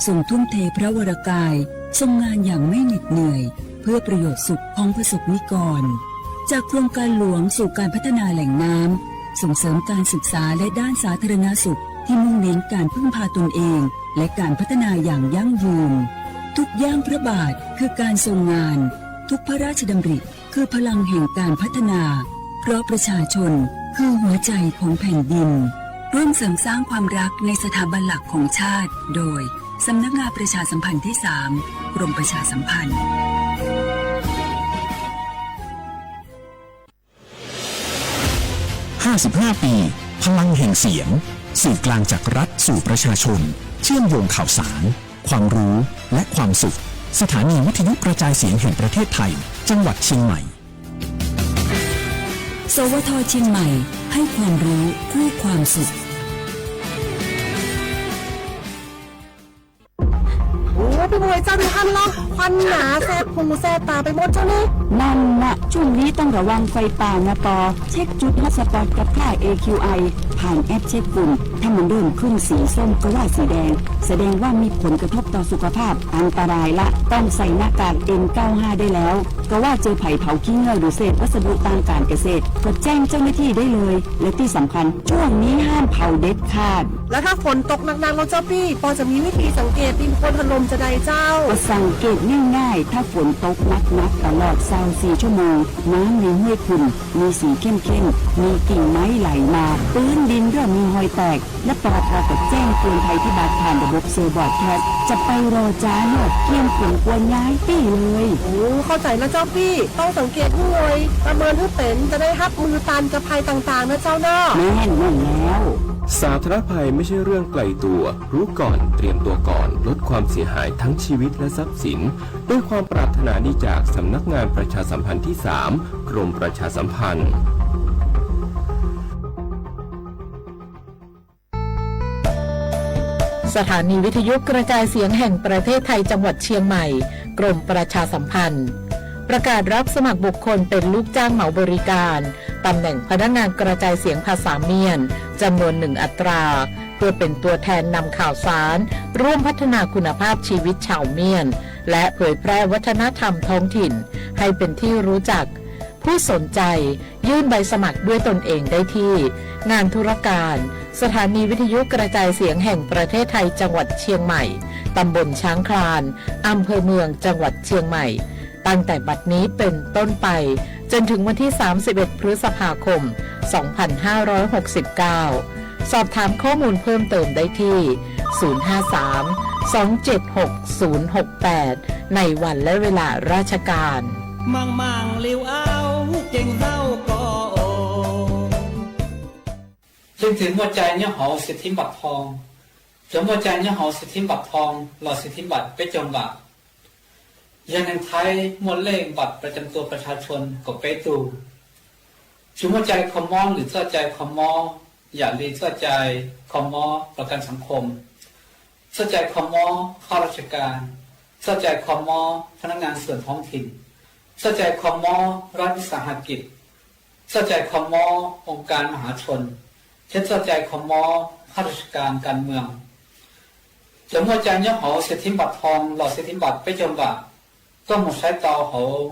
ทรงทุ่มเทพระวรกาย ทรงงานอย่างไม่เหน็ดเหนื่อย เพื่อประโยชน์สุขของประสบนิกร จากโครงการหลวงสู่การพัฒนาแหล่งน้ำ ส่งเสริมการศึกษาและด้านสาธารณสุขที่มุ่งเน้นการพึ่งพาตนเอง และการพัฒนาอย่างยั่งยืน ทุกย่างพระบาทคือการทรงงาน ทุกพระราชดำริคือพลังแห่งการพัฒนา เพราะประชาชนคือหัวใจของแผ่นดิน ร่วมเสริมสร้างความรักในสถาบันหลักของชาติ โดย สำนักงานประชาสัมพันธ์ที่สาม กรมประชาสัมพันธ์ ห้าสิบห้า ปี พลังแห่งเสียง สื่อกลางจากรัฐสู่ประชาชน เชื่อมโยงข่าวสาร ความรู้ และความสุข สถานีวิทยุกระจายเสียงแห่งประเทศไทย จังหวัดเชียงใหม่ สวท เชียงใหม่ ให้ความรู้คู่ความสุข โอ้ พี่บวย เจ้าดูท่านเนาะ ควันหนาแสบหูแสบตาไปหมดเจ้านี่ นั่นนะ ช่วงนี้ต้องระวังไฟป่านะปอ เช็คจุดฮอตสปอตกับค่า เอคิวไอ ผ่านแอปเช็คฝุ่น ถ้ามันเริ่มขึ้นสีส้มก็ว่าสีแดง แสดงว่ามีผลกระทบต่อสุขภาพ อันตรายละ ต้องใส่หน้ากาก เอ็นเก้าห้า ได้แล้ว ก็ว่าเจอไผ่เผาขี้เง่าหรือเศษวัสดุทางการเกษตร ก็แจ้งเจ้าหน้าที่ได้เลย และที่สำคัญ ช่วงนี้ห้ามเผาเด็ดขาด แล้วถ้าฝนตกหนักๆ แล้วเจ้าปี้ ปอจะมีวิธีสังเกตดินโคลนถล่มจะใดเจ้า ก็สังเกตง่ายๆ ถ้าฝนตกหนักๆ ตลอดซาวสี่ชั่วโมง น้ำในห้วยขุ่นมีสีเข้มๆ มีกิ่งไม้ไหลมา พื้นดินเริ่มมีฮอยแตก และปอทก็แจ้งเตือนภัยพิบัติผ่านระบบเซลล์บรอดแคสต์ จะไปรอจ้าหนวดเคียงขวงกวนย้ายตี้เลย โอ้ เข้าใจแล้วเจ้าปี้ ต้องสังเกตให้ไว ประเมินให้เป็น จะได้ฮับมือตันกับภัยต่างๆ นะเจ้าเนาะ แม่นแม่นแล้ว สาธารณภัยไม่ใช่เรื่องไกลตัว รู้ก่อน เตรียมตัวก่อน ลดความเสียหายทั้งชีวิตและทรัพย์สิน ด้วยความปรารถนาดีจากสำนักงานประชาสัมพันธ์ที่สาม กรมประชาสัมพันธ์ สถานีวิทยุกระจายเสียงแห่งประเทศไทยจังหวัดเชียงใหม่ กรมประชาสัมพันธ์ ประกาศรับสมัครบุคคลเป็นลูกจ้างเหมาบริการ ตำแหน่งพนักงานกระจายเสียงภาษาเมียน จำนวนหนึ่งอัตรา เพื่อเป็นตัวแทนนำข่าวสาร ร่วมพัฒนาคุณภาพชีวิตชาวเมียน และเผยแพร่วัฒนธรรมท้องถิ่น ให้เป็นที่รู้จัก ผู้สนใจยื่นใบสมัครด้วยตนเองได้ที่ งานธุรการ สถานีวิทยุกระจายเสียงแห่งประเทศไทยจังหวัดเชียงใหม่ ตำบลช้างคลาน อำเภอเมืองจังหวัดเชียงใหม่ ตั้งแต่บัดนี้เป็นต้นไป จนถึงวันที่ สามสิบเอ็ด พฤษภาคม สองพันห้าร้อยหกสิบเก้า สอบถามข้อมูลเพิ่มเติมได้ที่ ศูนย์ห้าสาม สองเจ็ดหก ศูนย์หกแปด ในวันและเวลาราชการ Leej twg muaj cai nyob hauv สิทธิบัตรทอง Cov muaj cai nyob hauv สิทธิบัตรทอง los สิทธิบัตร peb caug npam. Yog neeg Thaib muaj เลขบัตรประจำตัวประชาชน kaum peb tug. Tsis muaj cai kho mob lwm txoj cai kho mob yam li txoj cai kho mob ประกันสังคม, txoj cai kho mob ข้าราชการ, txoj cai kho mob พนักงานส่วนท้องถิ่น, txoj cai kho mob รัฐวิสาหกิจ, txoj cai kho mob องค์การมหาชน thiab txoj cai kho mob ข้าราชการการเมือง. Cov muaj cai nyob hauv สิทธิบัตรทอง los สิทธิบัตร peb caug npam, koj mus saib tau hauv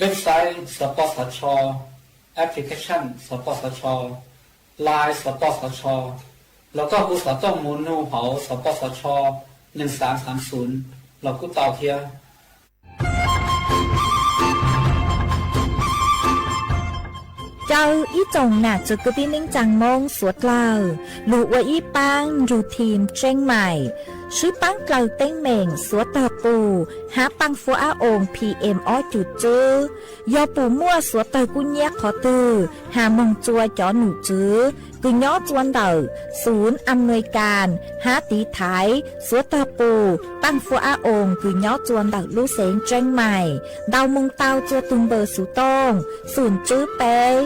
website สปสช, application สปสช, Line สปสช, los koj hu xov tooj mus nug hauv สปสช หนึ่งสามสามศูนย์ los kuj tau thiab. Caw ib tsoom nam txwv kwv tij neej tsaa Moob suav dlawg, lug ua ib paab nrug thim tseeb maim, swb paab dlawg teeb meem suav dlawg qus hab paaj fuab ab oos PM ob cum tswb. Yog puas muaj suav dlawg kub nyiab qhov twg, has moog tsua cov num tswv kws nyob tsua ntawm ศูนย์อำนวยการ hab tiv thaiv suav dlawg qus paaj fuab ab oos kws nyob tsua ntawm lub xeev tseeb maim. Ntaus moog tau tsua tug npawb xuv tooj xoom tswb peb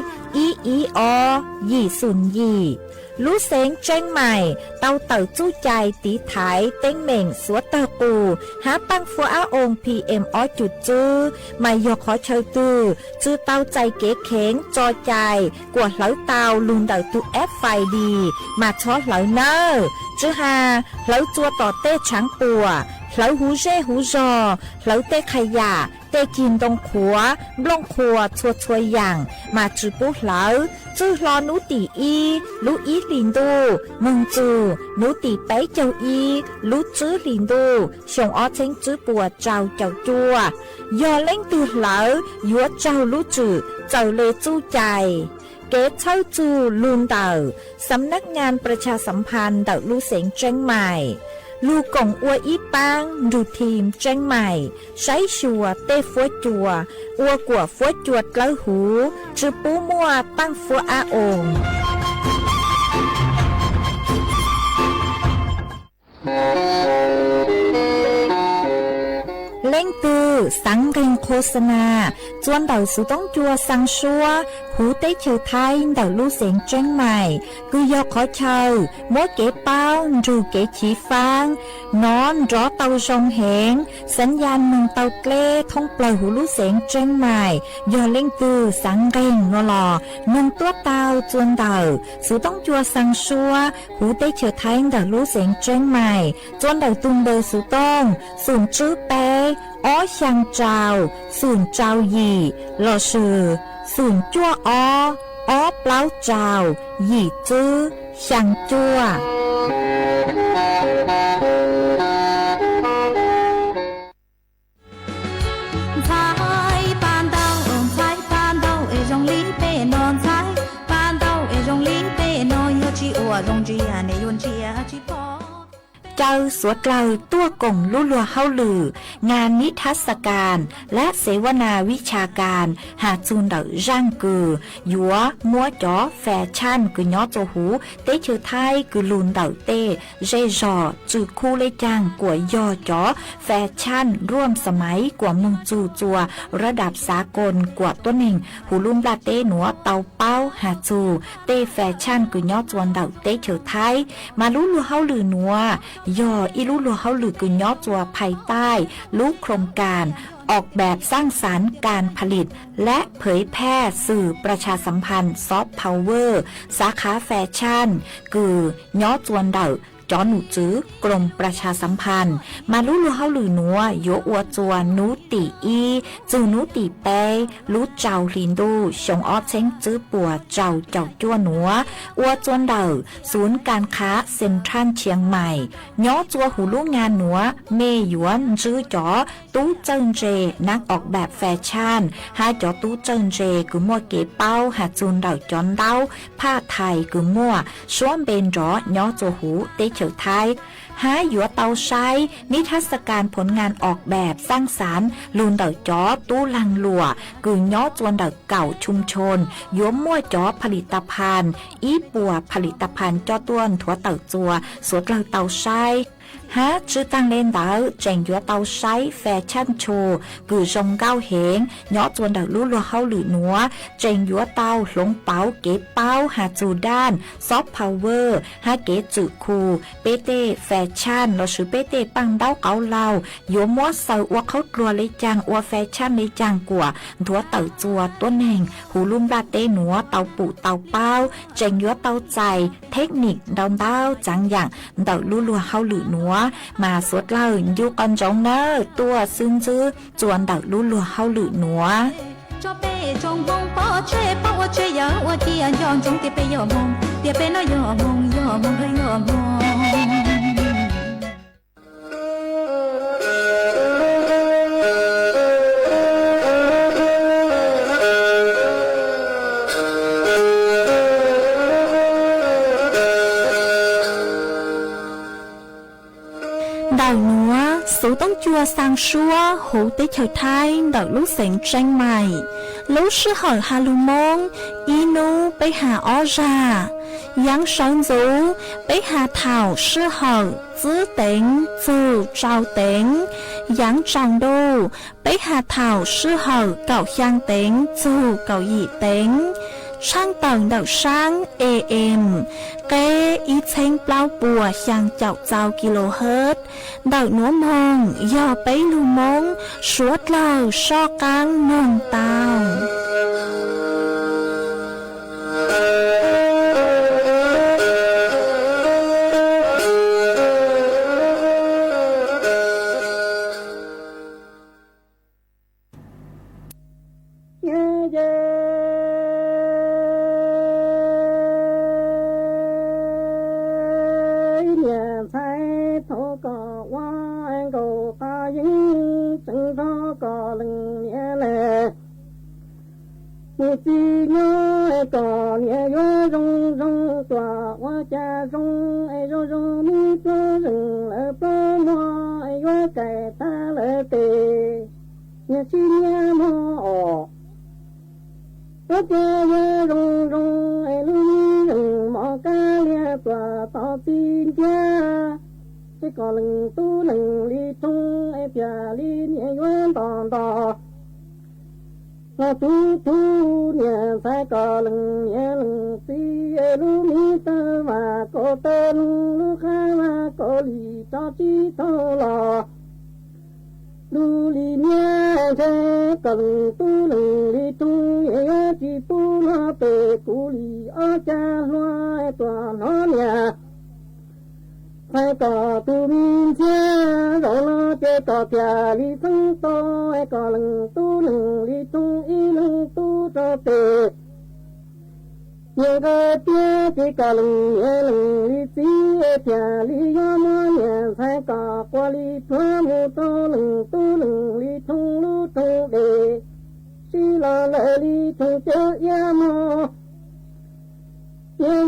ib ib ob yim xoom yim. Lub xeev Tseeb Maim tau tawm txuj cai tiv thaiv teeb meem xuav tawg qus hab paaj fuab ab oo P M ob cum tswb, mas yog qhov chaw twg tsw tau txais kev kheev tso cai kuas hlawv tau lug ntawm tug F I D mas txhob hlawv nawb. Tsw has hlawv txua tom tej tshaav puam, hlawv huv zej huv zog, hlawv tej qha yam, tej cig ntoo qhuav, nplooj qhuas txhua txhua yaam mas tsw pub hlawv. Txwj hlo nub tim ib lub ib hlis ntuj moog txug nub tim peb caug ib lub tswb hlis ntuj xyoo ob txheeb tswb puas rau caum cuaj, yog leej twg hlawv yuav raug lub tswm txawm le txuj cai. Kev txhawb txug lug ntawm Xam Nab Nyaas Pras Tshas Xam Phas ntawm lub xeev Tseeb Maim. Lug koom ua ib paab nrug thim Tseeb Maim saib xyuas tej fuab cua, ua kuas fuab cua dlawb huv, tsw pub muaj paaj fuab ab oo. Leej twg xaav nqeeg khos xa nas txua ntawm xuv toob cua xaa suab huv teb chaws Thaib ntawm lub xeev Tseeb Maim, kws yog qhov chaw muab kev paub nrug kev chiv faab nov nrov tau zoo heev, xaav ya noog tau dleb thoob plawg huv lub xeev Tseeb Maim. Yog leej twg xaav nqeeg no los noog tuab tau txua ntawm xuv toob cua xaa suab huv teb chaws Thaib ntawm lub xeev Tseeb Maim, txua ntawm tug npawb xuv tooj xoom tswb peb, ob xyaa rau, xoom rau yim, lossis xoom cuaj ob, ob plaub rau, yim tswb, xyaa cuaj. Caw suav dlawg tuaj koom lub luag hauj lwm งานนิทรรศการ และเสวนาวิชาการ has txug ntawm zaaj kws yuav muab cov fas tshaaj kws nyob txua huv teb chaws Thaib kws lug ntawm tej zej zog tsw khu le caag kuas yog cov fas tshaaj ruam xa maiv kuas moog txug txua rab dam xav koos kuas tuab neeg huv lub nplaj teb nuav tau paub has txug tej fas tshaaj kws nyob txua ntawm teb chaws Thaib. Mas lub luag hauj lwm nuav yog ib lub luag hauj lwm kws nyob txua phais taij lub โครงการออกแบบสร้างสรรค์การผลิต และเผยแพร่สื่อประชาสัมพันธ์ soft power สาขาแฟชั่น kws nyob txua ntawm cov nom tswv กรมประชาสัมพันธ์ mas lub luag hauj lwm nuav yuav ua txua nub tim ib txug nub tim peb lub rau hli ntuj xyoo ob txheeb tswb puas rau caum cuaj nuav, ua txua ntawm ศูนย์การค้าเซ็นทรัลเชียงใหม่ nyob txua huv lub งาน nuav mej yuav ntsib cov tub txawj ntse นักออกแบบแฟชั่น hab cov tub txawj ntse kws muaj kev paub has txug ntawm cov ntaub phaj thais kws muaj suab npe nrov nyob txua huv teb chaws Thaib, hab yuav tau saib นิทรรศการผลงานออกแบบสร้างสรรค์ lug ntawm cov tub laag luam kws nyob txua ntawm เก้าชุมชน yuav muaj cov ผลิตภัณฑ์ ib puas ผลิตภัณฑ์ coj tuaj nthuav tawm txua suav dlawg tau saib. Hab tsi taag le ntawd tseem yuav tau saib fas tshaaj tsho kws zoo nkauj heev nyob txua ntawm lub luag hauj lwm nuav, tseem yuav tau hloov pauv kev paub has txug daaj soft power hab kev tswm khu peb tej fas tshaaj lossis peb tej paaj ntaub qauv laug yuav muab xaws ua qhaub dluag le caag, ua fas tshaaj le caag kuas nthuav tawm txua tuab neeg huv lub nplaj teb nuav tau pum tau paub. Tseem yuav tau txais thej nim ntau ntau txaav yaam ntawm lub luag hauj lwm nuav, mas suav dlawg ncu qhov ntsoov nawb tuaj xwb ntxwb txua ntawm lub luag hauj lwm nuav. Ntawm nuav xuv toob cua xaa suab huv teb chaws Thaib ntawm lub xeev Tseeb Maim. Lub sij hawm has lug Moob, ib nub peb has ob zag. Yaav sawv ntxuv, peb has thaum sij hawm tsib teev txug rau teev. Yaav tsaus ntuj, peb has thaum sij hawm kaum xyaa teev txug kaum yim teev. Tshaaj tawm ntawm saab AM, qeb ib txheeb plaub puas xyaa caum txau kilohertz, ntawm nuav moog yog peb lug Moob suav dlawg soj qaab noog tau. Niam ntxhais, thaum koj ua nkaus qhov yeeb tseem nrog koj leej niam lawm, mus txij nyob koj niam yuav zoo zoo, tuaj ua cas zoo es zoo zoo, neb plaub zeej lawv plaub muag yuav kaim tag lawv tes, niam sib nyiam mog os. Ua cas yuav zoo zoo es lub neb zeej mos kab liag tuaj tos txij ntiag, es koj leej tub leej li Thoob es thiaj li niam yuav nto nto. Los tub tub niam ntxhais, koj leej niam leej txiv es lub miv tawg vas kaum tawg lug, lub qab vas kaum lim rov tsib taug los. Lub li niam ntshe koj leej tub leej li Thoob es yuav tsis pub luag pem kuv li, ob cag hluas tuaj hnov niam ntxhais koj tus me ntxhiab zoo no ces koj thiaj li xeeb tau, koj leej tub leej li Thoob ib leeg tub rau tes. Niam nqawd tiag ces koj leej niam leej li txiv thiaj li yuav muab niam ntxhais koj quas li pluav mus rau leej tub leej li Thoob lub rooj dej, sib los lawm li Thoob cawv iab mog. Niam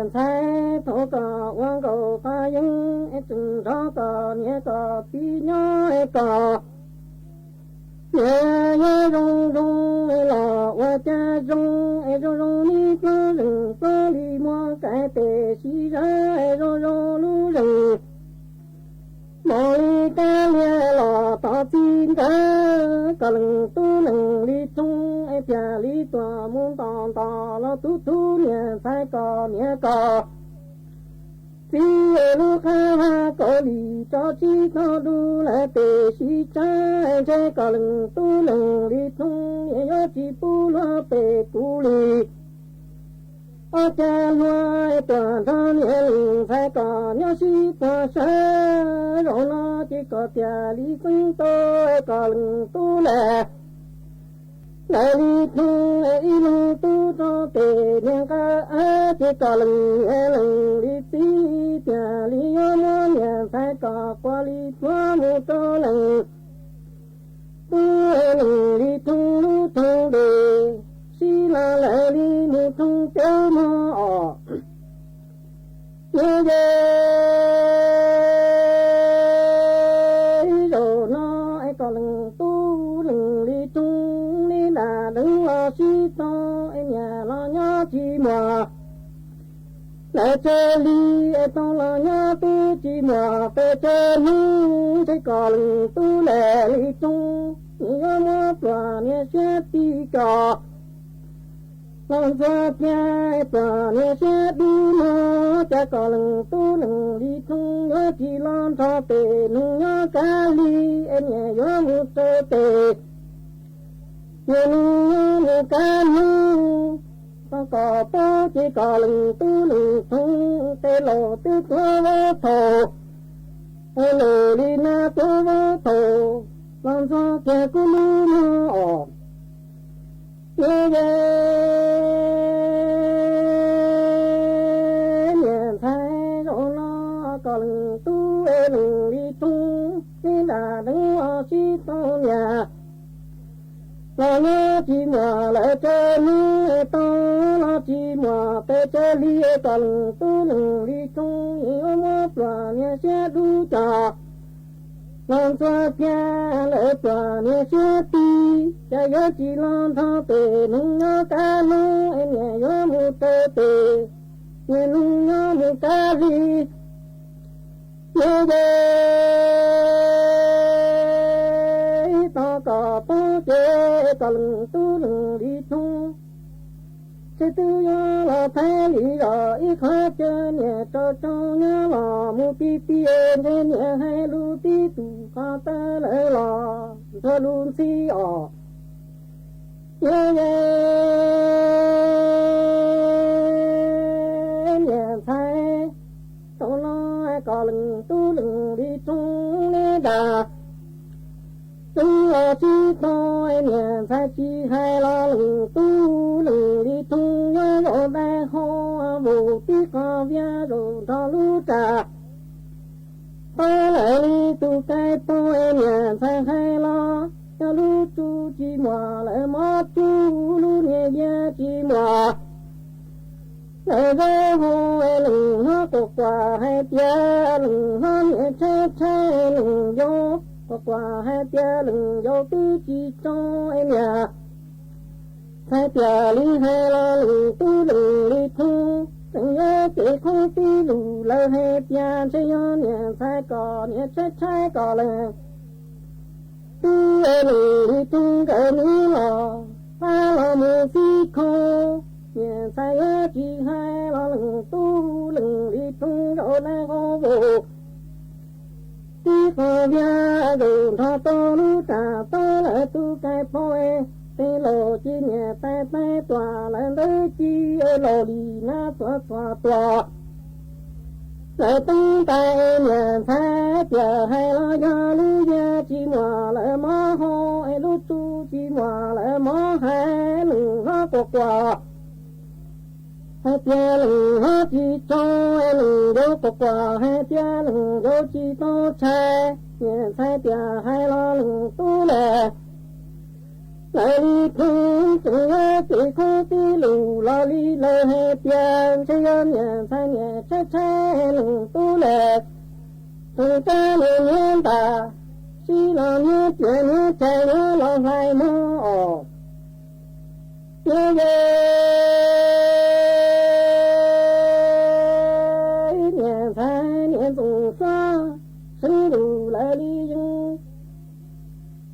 ntxhais, thaum koj ua nkaus qhov yeeb tseem nrog koj niam koj txiv nyob, koj niam yuav zoo zoo los ua cas zoo es zoo zoo, neb plaub zeej plaub li muag kaim tes sib zab zoo zoo, lub zeej mos li kab liag los tos txij ntawd, koj leej tub leej li Thoob thiaj li tuaj mus nto nto los tub tub niam ntxhais koj niam koj txiv lub qab vas kaum lim rov tsib taug du lawm tes sib tsab, ntshe koj leej tub leej li Thoob niam yuav tsis pub luag pem kuv li. Ob cag hluas tuaj nrog niam leej ntxhais koj nyob sib puag sawv, zaum no ces koj thiaj li xeeb tau koj leej tub lawm. Lawv li Thoob ib leeg tub rau tes niam nqawd, ces koj leej niam leej li txiv thiaj li yuav muab niam ntxhais koj quas li pluav mus rau leej tub leej li Thoob lub rooj dej, sib los lawm li mus Thoob cawv mog os. Niam yej, zaum no es koj leej tub leej li Thoob, neb nram deev los sib tau es niam los nyob tsis muaj lawv tsawg li, es tau los nyob twb tsis muaj pes tsawg hnub, ntshe koj leej tub leej li Thoob nws yuav muab pluas niam siab tij koj los ntxuag tiag, pluas niam siab dub mog. Cas koj leej tub leej li Thoob yuav tsis los nrog peb nug nyob kab li, es niam yuav mus rau peb, niam nug nyob mus kab nug. Tau koj paub ces koj leej tub leej Thoob, tej laus twb tuav vaub thaum, es lawm li nab tuav vaub thaum los ntxuag tiag kuv lub mog os. Niam yej, niam ntxhais, zaum no koj leej tub leej li Thoob, neb nram deev los sib tau niam los nyob tsis muaj lawv tsawg hnub, tau los tsis muaj pes tsawg hli, koj leej tub leej li Thoob yuav muab pluas niam siab dub coj los ntxuag tiag, lawv pluas niam siab tij, cas yuav tsis los nrog peb nug nyob kab nug, es niam yuav mus rau peb, niam nug nyob mus kab li. Niam yej, tau koj paub kom leej tub leej li thoob. Ntshe twb yuav los thaiv li zos ib qho, cia niam rau tsoom nyab los mus pib pib, ntshe niam hais lus tib tug qhov tawv lawm los ntxuav lus ntxhi os. Yog niam ntxhais tau no kom leej tub leej li thoob ne dag. Tseeb los tsis tau, niam ntxhais tsis hais los leej tub leej li thoob yuav zaum dai hau vus tib qho vias zaum nrho lub tsam. Tau lawm li tus kais paug, niam ntxhais hais los yog lub tsu tsis muaj lawm, mob tsu lub niag yaj tsis muaj. Lawv zaub hau leej hlob quas quas hais tias leej hlob niam tshaib tshaib, leej yau quas quas hais tias leej yau twb tsis tso niam ntxhais tias li hais los leej tub leej li thoob tseem yuav cev qhoob tib lus lawv hais tias ntshe yog niam ntxhais kom niam tshaib tshaib kom leej tub leej li thoob nkawd mus los pab los mus xib khau. Niam ntxhais yuav tsis hais los leej tub leej li thoob zaum dai hau vus tib qho vias zaum nrho tau lub tsam. Tau lawm tus kais paug, tej laus ci niam tais tais tuam lawm ntawd ci laus li nab txhua txhua tuam. Lawv teeb tais niam ntxhais tias hais los yog lub yaj tsis muaj lawm, mob hau es lub tsu tsis muaj lawm, mob hais leej hlob quas quas hais tias leej hlob tsis tso, leej yau quas quas hais tias leej yau tsis tau tshais. Niam ntxhais tias hais los leej tub lawm, lawv li thoob tseem yuav cev qhoob tib lus los li lawv hais tias ntshe yog niam ntxhais niam tshaib tshaib, leej tub lawm tseem tsab niag niam ntas, sib los niag tias niag tshais yuav los hlais mog os. Yog niam ntxhais niam ntxoov suab seev lus lawv li yeej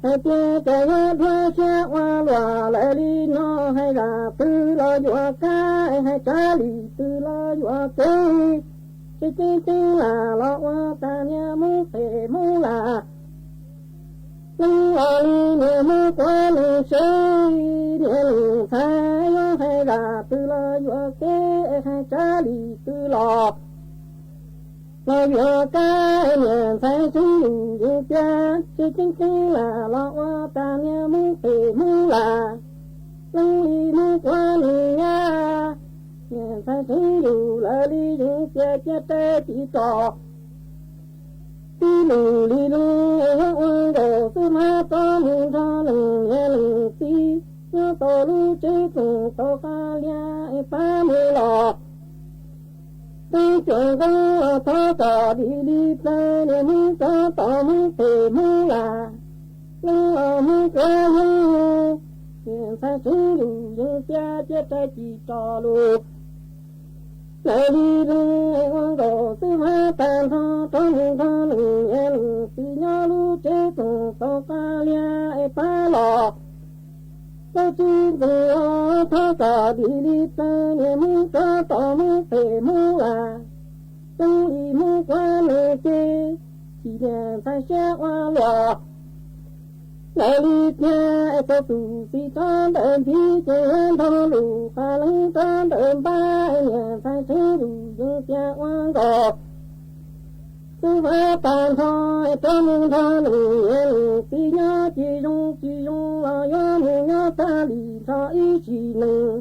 hais tias cas yuav dhuav siab ua luaj lawv li no, hais zaj twg los yuav kab, hais tsav li twg los yuav kev. Tseeb tseeb tseeb lam los ua tas niag Hmoob phem Hmoob lam, leej los li niag Hmoob quav leej sev. Niam leej ntxhais yuav hais zaj twg los yuav kev, hais tsav li twg los los yuav kab. Niam ntxhais seev lus yeej tias tseeb tseeb tseeb lam los ua tas niag Hmoob phem Hmoob lam, leej li Hmoob quav leej nyab. Niam ntxhais seev lus lawv li yeej tias cia rais ci tso. Tib lus li lus yuav ua nkaus xwb mas rov mus nrog leej niam leej txiv nyob tau lub tsev txoos tau qab lias es pab mus los. Tub cuag nkaus los thov kom dim li plaws, niam Hmoob rov tom Hmoob phem Hmoob lam, leej los Hmoob quav yeej. Niam ntxhais seev lus yeej tias cia rais ci tso lus lawv li lus ua nkaus xwb mas tag nrho rov mus nrog leej niam leej txiv nyob lub tsev txoos tau qab lias es pab los. Tub tsis ntxeev los thov kom dim li plaws, niam Hmoob rov tom Hmoob phem Hmoob lam, leej li Hmoob quav leej ces, tsis niam ntxhais siab ua luaj lawv li tiag. Txhua tus txiv rov ntawm ntxiv ces yuav nrog lus qhov leej rov ntawm npab, niam ntxhais seev lus yeej tias ua nkaus xwb mas tag nrho rov mus nrog leej niam leej txiv nyob. Tsis zoo tsis zoo los yuav mus nyob tag li nrho ib sim neej,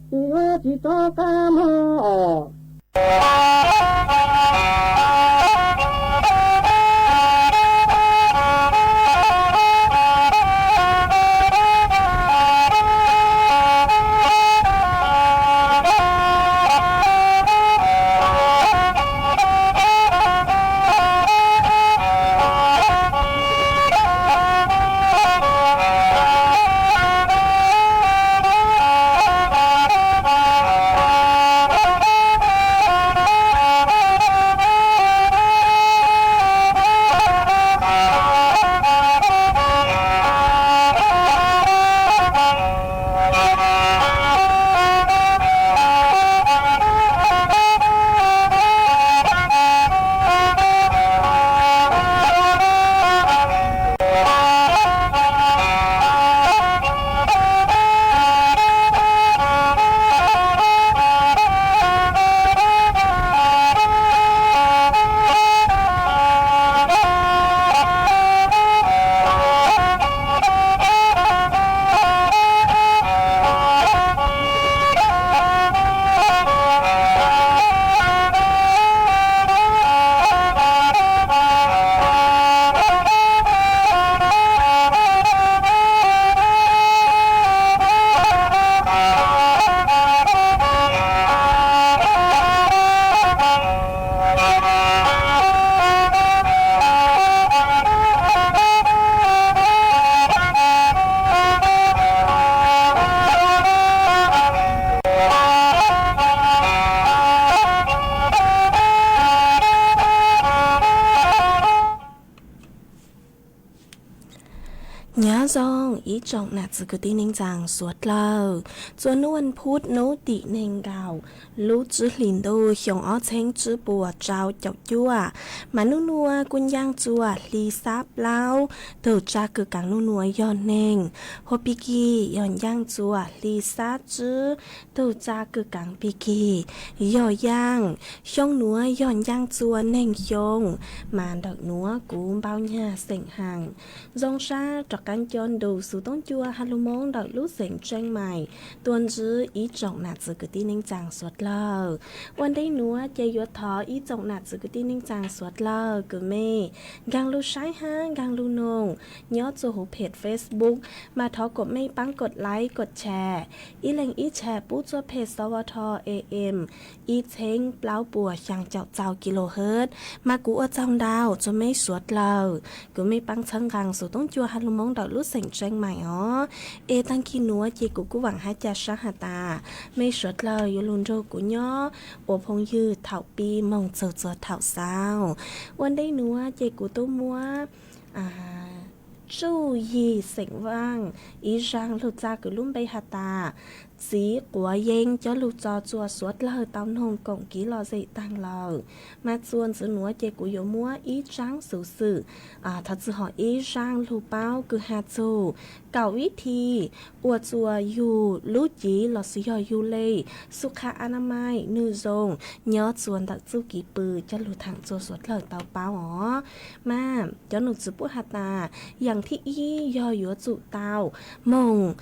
tsis yuav tsis rov qab mog os. Toog ib tsoom nam txiv kwv tij neej tsaa suav dlawg, txuas nub vas phuv nub tim neeg nkaum lub tsib hlis ntuj xyoo ob txheeb tsib puas rau caum cuaj, mas nub nuav kuj ncaaj txuas hli xab plaub. Tug tsaa kws kaav nub nuav yog neeg, hua pig kig yog ncaaj txuas hli xab tsib. Tug tsaa kws kaav pig kig yog yaaj. Xyoo nuav yog ncaaj txuas neeg xyoo, mas ntawm nuav kuv npau nyag xeem haas. Zoo sab rov qaab coj nrug xuv toob cua ha lug Moob ntawm lub xeev Tseej Mais tuaj ntsib ib tsoom nam txiv kwv tij neej tsaa suav dlawg. Ua ntej nuav ces yuav thov ib tsoom nam txiv kwv tij neej tsaa suav dlawg kws mej nkaag lug saib hab nkaag lug noog nyob txuas huv phem Facebook, mas thov kuas mej paab kod like kod share, ib leeg ib share pub txuas phem sov vo tho am ib txheeb plaub puas xyaa caum txaus kilohertz, mas kuv ua tsaug ntau txuas mej suav dlawg kws mej paab txhawb nqaa xuv toob cua ha lug Moob ntawm lub xeev Tseej Mais os. Es taag kig nuav ces kuv kuj vaam hab ca sab has tas mej suav dlawg yuav lug nrug kuv nyob ua phooj ywg thaum pib moog txug txuas thaum xaus. Ua ntej nuav ces kuv tub muab tsuj yig xeem Vaaj ib zaaj lug txag kws lub npe has tas, txiv quav yeeb coj lug tso txuas suav dlawg tau noog koom kiv lom zem taag lawm. Mas txuas ntxiv nuav ces kuv yuav muab ib tsaab xuv xwm, thov txwm hom ib zaaj lug paub kws has txug kaum vib thi ua txuas yug lub civ lossis yog yug le xu kha a na mais nwg zoo nyob txuas ntawm txuj kiv pw coj lug thaam txuas suav dlawg tau paub os. Mas cov num txwv puab has tas, yaam thib ib yog yuav tsum tau moog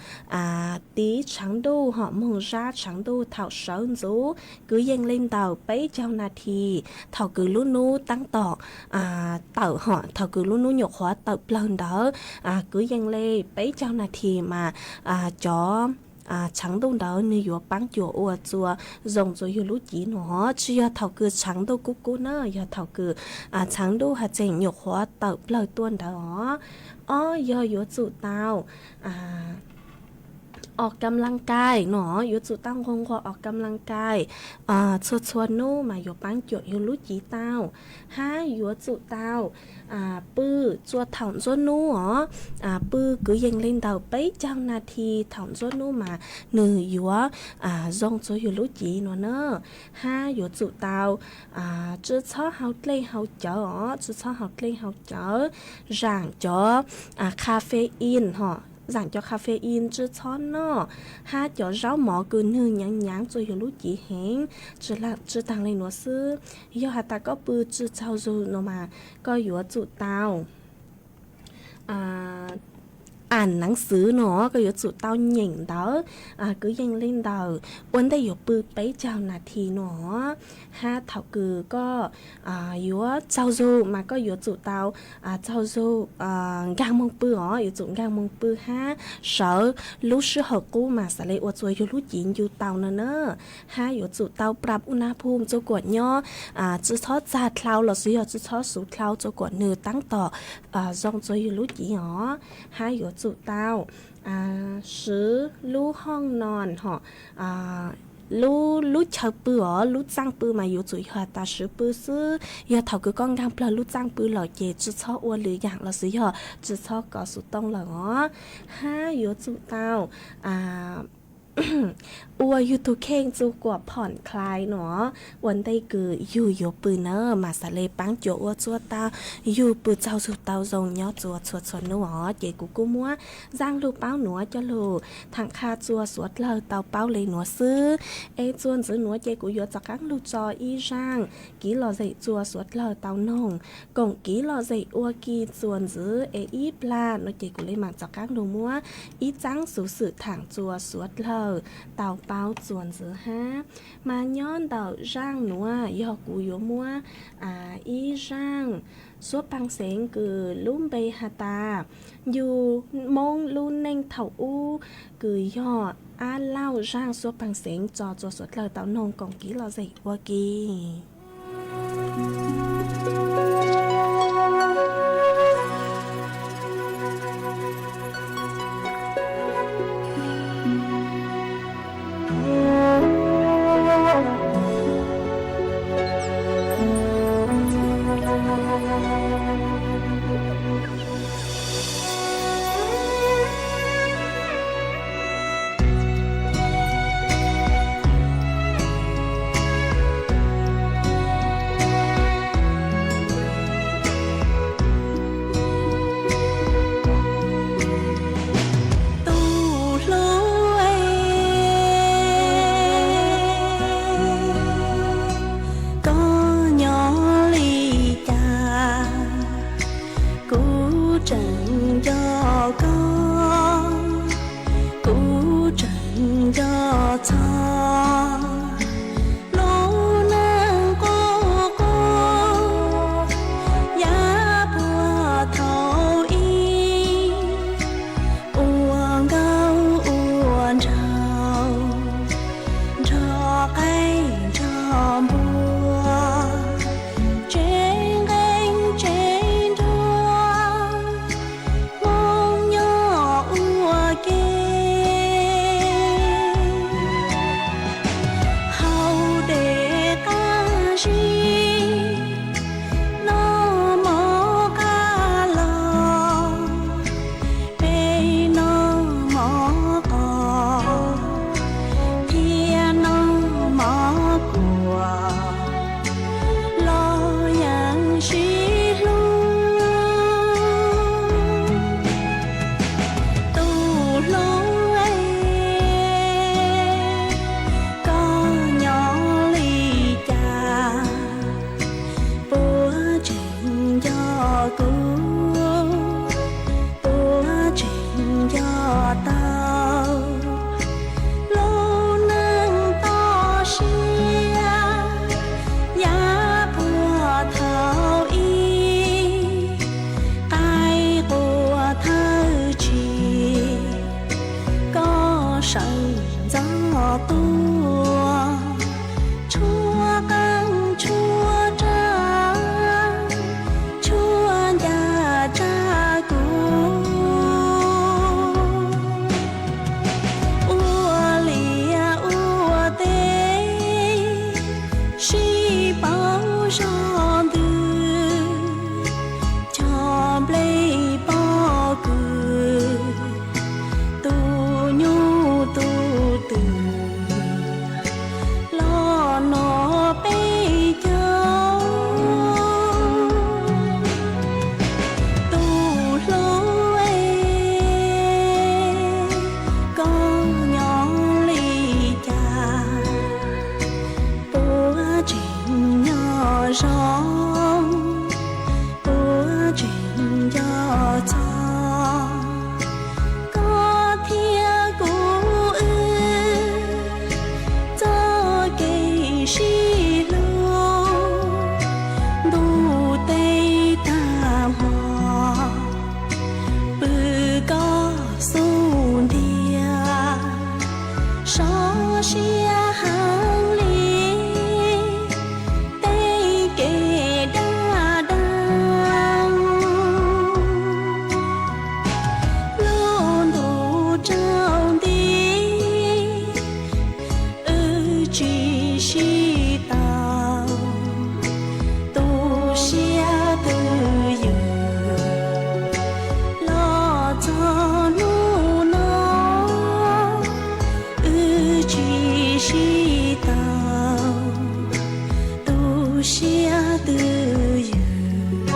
tiv tshaav ntuj hom moog zab tshaav ntuj thaum sawv ntxuv kwv yees le ntawm peb caug nas this. Thaum kws lub nub taab tom tawm hom thaum kws lub nub nyuam qhuav tawm plawg ntawd, kwv yees le peb caug nas this mas cov tshaav ntuj ntawd nwg yuav paab cuam ua txuas zoo txuas yug lub civ no. Tsi yog thaum kws tshaav ntuj kub kub na, yog thaum kws tshaav ntuj has tseem nyuam qhuav tawm plawg tuaj ntawd os. Ob yog yuav tsum tau os kam laj kai no, yuav tsum tau nquag nquag os kam laj kai txhua txhua nub mas yuav paab cuam yug lub civ tau. Hab yuav tsum tau pw txuas thaum ntxuab nub os. Pw kwv yees le ntawm peb caug nas this thaum ntxuab nub mas nwg yuav zoo txuas yug lub civ no na. Hab yuav tsum tau tsi txhob hau dlej hau cawv os, tsi txhob hau dlej hau cawv. Zaam cov caffeine hom, zaam cov caffeine tsi txhob noj, hab cov zaub mov kws nwg nyaav nyaav txuas yug lub civ heev. Tsi taag le nuav xwb, yog has tas koj pw tsi txaug zug no mas koj yuav tsum tau am naav xwv no, koj yuav tsum tau nyeem ntawv kwv yees le ntawm ua ntej yuav pw peb caug nas this no. Hab thaum kws koj yuav txaug zug mas koj yuav tsum tau txaug zug nkaag moog pw os, yuav tsum nkaag moog pw hab sawv lub sij hawm qub mas xaav le ua txuas yug lub civ ncu tau no na. Hab yuav tsum tau prab u na phum txug kuas nyob tsi txhob txag dlhau lossis yog tsi txhob xuv dlhau txug kuas nwg taab tom zoo txuas yug lub civ os. Hab yuav tsum tau siv lub hooj no hom, lub, lub chaw pw os, lub txaaj pw mas yuav tsum yog has tas siv pw xwb. Yog thaum kws koj nkaag plawg lub txaaj pw lawm ces tsi txhob ua lwm yaam lossis yog tsi txhob kov xuv tooj lawm os. Hab yuav tsum tau ua yug tug kheej txug kuas phom klais no, ua ntej kws yug yuav pw na mas xaav le paab cuam ua txuas tau yug pw txaug zug tau zoo nyob txuas txhua txhua nub os. Ces kuv kuj muab zaaj lug paub nuav coj lug thaam qha txuas suav dlawg tau paub le nuav xwb. Es txuas ntxiv nuav ces kuv yuav rov qaab lug tso ib zaaj kiv lom zem txuas suav dlawg tau noog koom kiv lom zem ua ke txuas ntxiv es ib plag no ces kuv le maam rov qaab lug muab ib txaab xuv xwm thaam txuas suav dlawg tau paub txuas ntxiv hab. Mas nyob ntawm zaaj nuav yog kuv yuav muab ib zaaj suab paag xeev kws lub npe has tas, yug Moob lub neej thaum ub kws yog Ab Lauj zaaj suab paag xeev tso txuas suav dlawg tau noog koom kiv lom zem ua ke. sib, noj mov qab los, peb noj mov qos, thiab noj mov kuam, los yeej sib hlub. Tus hlub es, koj nyob li cas, puas tseem nco kuv, puas tseem nco tau lub neej toj siab, yav puag thaum ub, qaib qua thawj tsis, koj sawv ntxov tuaj, tshuab qeej tshuab rag, tshuab ncaj tsa kuv, ua liaj ua teb sib paub zog ntws, cog nplej pob kws, tus nyuj tus twm, los noj peb caug. Tus hlub es, koj nyob li cas, puas tseem nco zoo, puas tseem nco txog koj thiab kuv wb txoj kev sib hlub. Ntuj teb tag hmo, pw koj xub ntiag, sob siab heev li tej kev daj daj, lub ntuj tsaus nti, wb tsis sib tau, tu siab twj ywm. Los txog hnub no, wb tsis sib tau, tu siab twj ywm.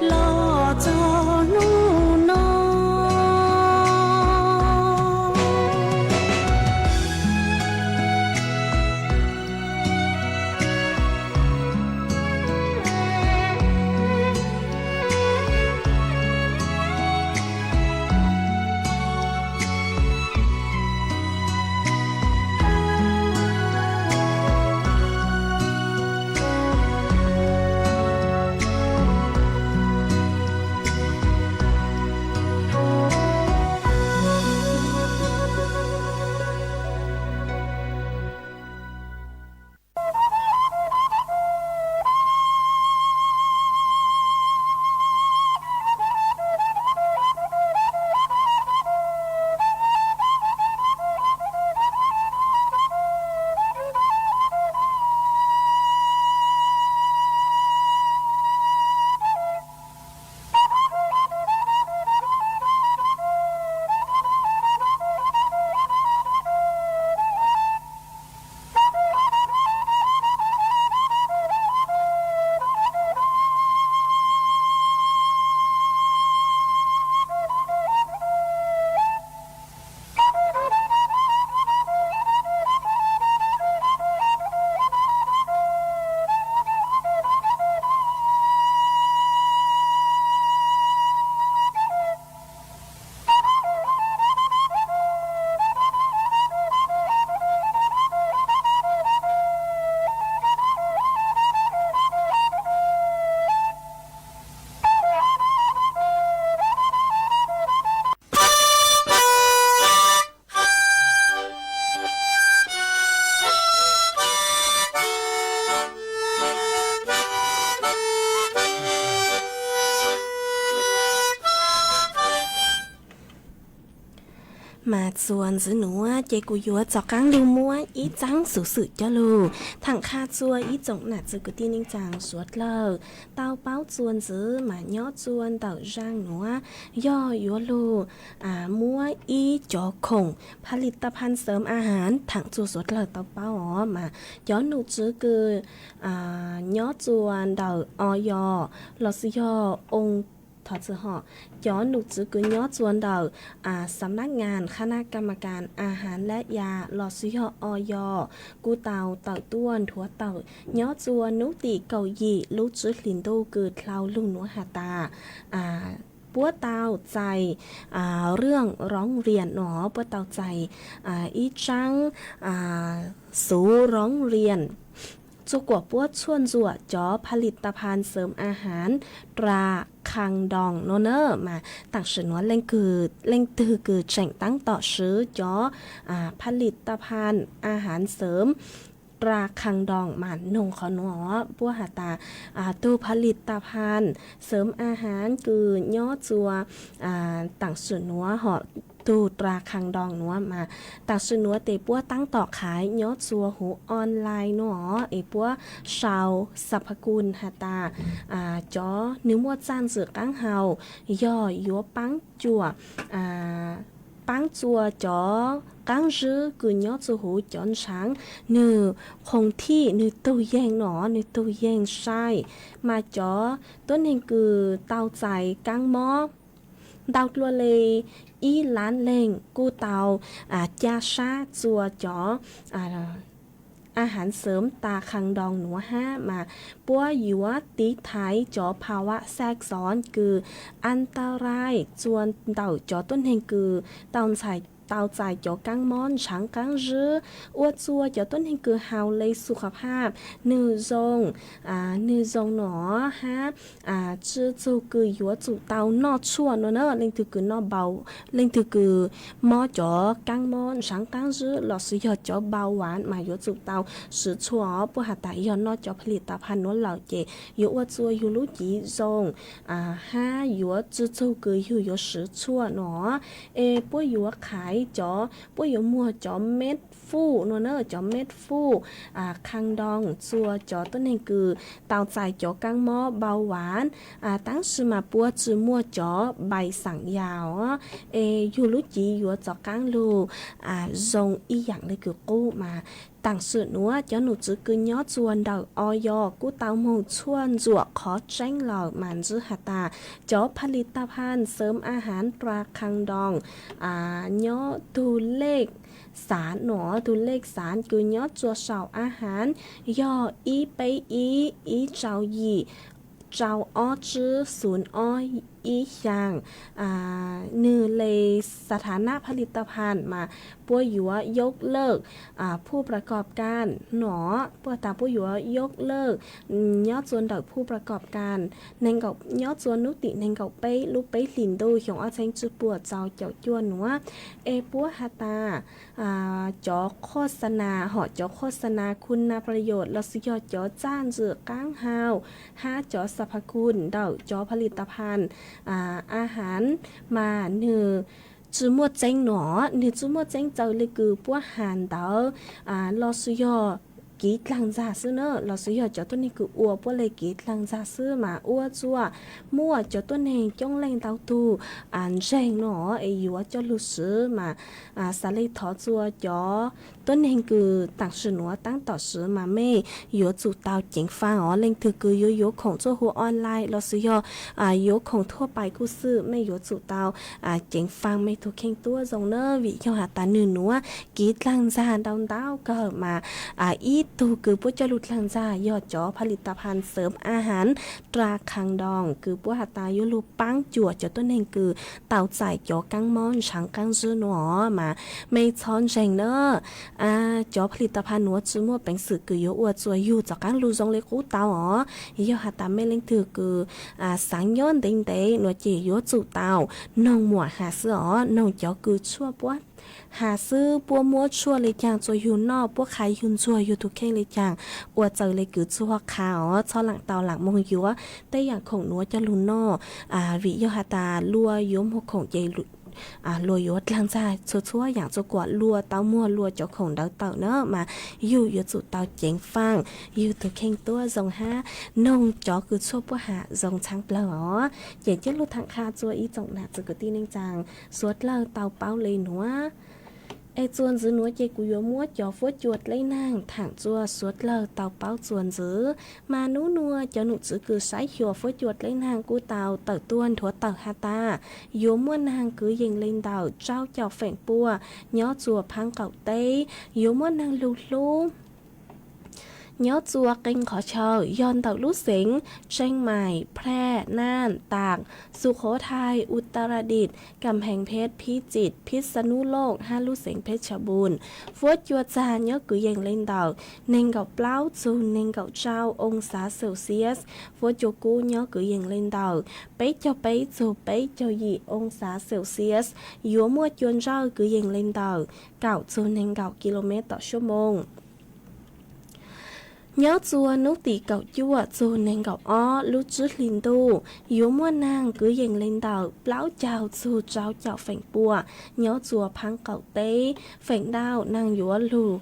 Los txog hnub no, Txuas ntxiv nuav ces kuv yuav rov qaab lug muab ib txaab xuv xwm coj lug thaam qha txug ib tsoom nam txiv kwv tij neej tsaa suav dlawg tau paub txuas ntxiv mas nyob txuas ntawm zaaj nuav yog yuav lug muab ib cov khoom ผลิตภัณฑ์เสริมอาหาร thaam txug suav dlawg tau paub os mas cov nom tswv kws nyob txuas ntawm อย. los sis yog องค์ thov txim os, cov nom tswv kws nyob txuas ntawm สำนักงานคณะกรรมการอาหารและยา los sis yog อย. kuj tau tawm tuaj nthuav tawm nyob txuas nub tim kaum yim lub tsib hlis ntuj kws dlhau lug nuav has tas puab tau txais เรื่องร้องเรียน no, puab tau txais ib tsaab xuv ร้องเรียน txug kuas puab tshuaj ntxuam cov ผลิตภัณฑ์เสริมอาหารตรา Khang Dong no na mas tam sim nuav leej twg kws tseem taab tom swv cov ผลิตภัณฑ์อาหารเสริมตรา Khang Dong mas noog qhov nuav puab has tas tug ผลิตภัณฑ์เสริมอาหาร kws nyob txuas tam sim nuav hom tug ตรา Khang Dong nuav mas tam sim nuav tes puab taab tom qhaiv nyob txuas huv online no es puab sau สรรพคุณ has tas cov nwg muaj txaaj ntxwm qaab hau yog yuav paab cuam paab txuas cov qaab zwb kws nyob txuas huv cov ntshaav nwg khoov thij nwg tug yeeg no, nwg tug yeeg sai mas cov tuab neeg kws tau txais kaab mob ntau dlua le ib lab leeg kuj tau ca sab txuas cov อาหารเสริมตรา Khang Dong nuav hab mas puab yuav tiv thaiv cov ภาวะแทรกซ้อน kws อันตราย txuas ntawm cov tuab neeg kws tau txais, tau txais cov kaab mob ntshaav qaab zwb, ua txuas cov tuab neeg kws hau le สุขภาพ nwg zoo, nwg zoo no hab tsi txug kws yuav tsum tau noj tshuaj no na. Leej twg kws noj npau, leej twg kws mob cov kaab mob ntshaav qaab zwb los sis yog cov เบาหวาน mas yuav tsum tau swv tshuaj os. Puab has tas yog noj cov ผลิตภัณฑ์ nuav lawm ces yuav ua txuas yug lub cev zoo hab yuav tsi txug kws yug yuav swv tshuaj no. Es puab yuav qhaiv cov, puab yuav muag cov เม็ดฟู no na, cov เม็ดฟู Khang Dong txuas cov tuab neeg kws tau txais cov kaab mob เบาหวาน, tab sis mas puab tsi muaj cov ใบสั่งยา os. Es yug lub cev yuav rov qaab lug zoo ib yaam le kws qub mas tam sim nuav cov nom tswv kws nyob txuas ntawm อย. kuj tau moog tshuaj ntxuam qhov tseeb lawm mas ntsib has tas cov ผลิตภัณฑ์เสริมอาหารตรา Khang Dong nyob tug lej xaav no, tug lej xaav kws nyob txuas saum อาหาร yog ib peb ib, ib rau yim, rau ob tsib, xun ob ib xyaa, nwg le สถานะผลิตภัณฑ์ mas puab yuav ยกเลิกผู้ประกอบการ no. Puab has tas puab yuav ยกเลิก nyob txuas ntawm ผู้ประกอบการ nyob txuas nub tim neeg nkaum peb lub peb hlis ntuj xyoo ob txheeb tsib puas rau caum cuaj nuav. Es puab has tas cov โฆษณา hom cov โฆษณาคุณประโยชน์ los sis yog cov txaaj ntxwm qaab hau hab cov สรรพคุณ ntawm cov ผลิตภัณฑ์อาหาร mas nwg tsi muaj tseeb no, nwg tsi muaj tseeb txawv le kws puab has ntawd los sis yog kev dlaag ntxag xwb na, los sis yog cov tuab neeg kws ua puab le kev dlaag ntxag xwb mas ua txuas muaj cov tuab neeg coob leej ntau tug ntseeg no es yuav coj lug swv mas xaav le thov txuas cov tuab neeg kws tam sim nuav taab tom swv mas mej yuav tsum tau ceev faj os. Leej twg kws yuav yuav khoom txuj huv online los sis yog yuav khoom thuaj pais kuj xwb, mej yuav tsum tau ceev faj mej tug kheej tuab zoo na, vim yog has tas nwg nuav kev dlaag ntxag ntau ntau kawg mas ib tug kws puab coj lug dlaag ntxag yog cov ผลิตภัณฑ์เสริมอาหารตรา Khang Dong kws puab has tas yuav lug paab cuam cov tuab neeg kws tau txais cov kaab mob ntshaav qaab zwb no mas mej txhob ntseeg na. Cov ผลิตภัณฑ์ nuav tsi muaj peev xwm kws yuav ua txuas yug rov qaab lug zoo le qub tau os. Yog has tas mej leej twg kws xaav nyob ntev ntev no ces yuav tsum tau noog muam has xwb os, noog cov kws tshuaj puab has xwb, puab muab tshuaj le caag txuas yug noj, puab qha yug ntxuag yug tug kheej le caag, ua txawv le kws txuag qha os, txhob laam tau laam moog yuav tej yaam khoom nuav coj lug noj. Vim yog has tas luag yuav muag khoom ces luag yuav dlaag ntxag txhua txhua yaam txhua kuam, luag tau muag luag cov khoom ntawd tawm na mas yug yuav tsum tau ceev faaj, yug tug kheej tuab zoo hab noog cov kws tshuaj puab has zoo tshaav plawg os. Ces coj lug thaam qha txua ib tsoom nam txiv kwv tij neej tsaa suav dlawg tau paub le nuav. Es txuas ntxiv nuav ces kuv yuav muab cov fuab cua dleb naag thaam txua suav dlawg tau paub txuas ntxiv. Mas nub nuav cov num tswv kws saib xyuas fuab cua dleb naag kuj tau tawm tuaj nthuav tawm has tas yuav muaj naag kwv yees le ntawm rau caum feem pua nyob txua phaab qaum teb, yuav muaj naag lug hlub nyob txua qee qhov chaw yog ntawm lub xeev Tsheej Maim, Phrae, Naaj, Taam, Xu Qhov Thai, Utaradit, Kam Heev Pheb, Phib Txim, Phib Xa Nub Looj hab lub xeev Pheb Tsha Npum. Fuab cua txag nyob kwv yees le ntawm neeg nkaum plaub txug neeg nkaum rau oo xav Celsius. Fuab cua kub nyob kwv yees le ntawm peb caug peb txug peb caug yim oo xav Celsius. Yuav muaj cua ntsawj kwv yees le ntawm kaum txug neeg nkaum kilomev tom suab moos. Nyob txua nub tim kaum cuaj txug neeg nkaum ob lub tsib hlis ntuj yuav muaj naag kwv yees le ntawm plaub caug txug rau caum feem pua nyob txua phaab qaum teb. Feem ntau naag yuav lug,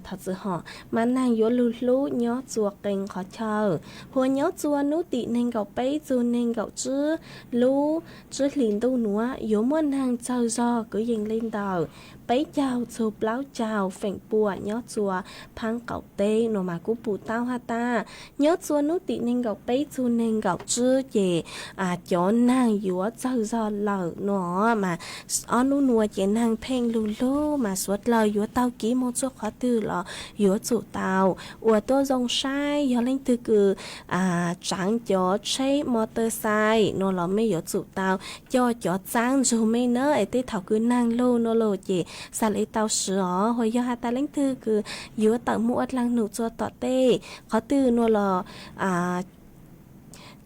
thov txwm hom, mas naag yuav lug hlub nyob txua qee qhov chaw. Huas nyob txua nub tim neeg nkaum peb txug neeg nkaum tsib lub tsib hlis ntuj nuav yuav muaj naag txawg zog kwv yees le ntawm peb caug txug plaub caug feem pua nyob txua phaab qaum teb no mas kuj pum tau has tas nyob txua nub tim neeg nkaum peb txug neeg nkaum tsib ces cov naag yuav txawg zog lawm no mas ob nub nuav ces naag pheej lug lug mas suav dlawg yuav taug kev moog txug qhov twg los yuav tsum tau ua tuab zoo saib. Yog leej twg kws tsaav cov tsheb motor xai no los mej yuav tsum tau coj cov txaab ntsug mej na es tej thaum kws naag lug no los ces xav le tau swv os. Huas yog has tas leej twg kws yuav tawm moog ua dlaag num txua tom tej qhov twg no los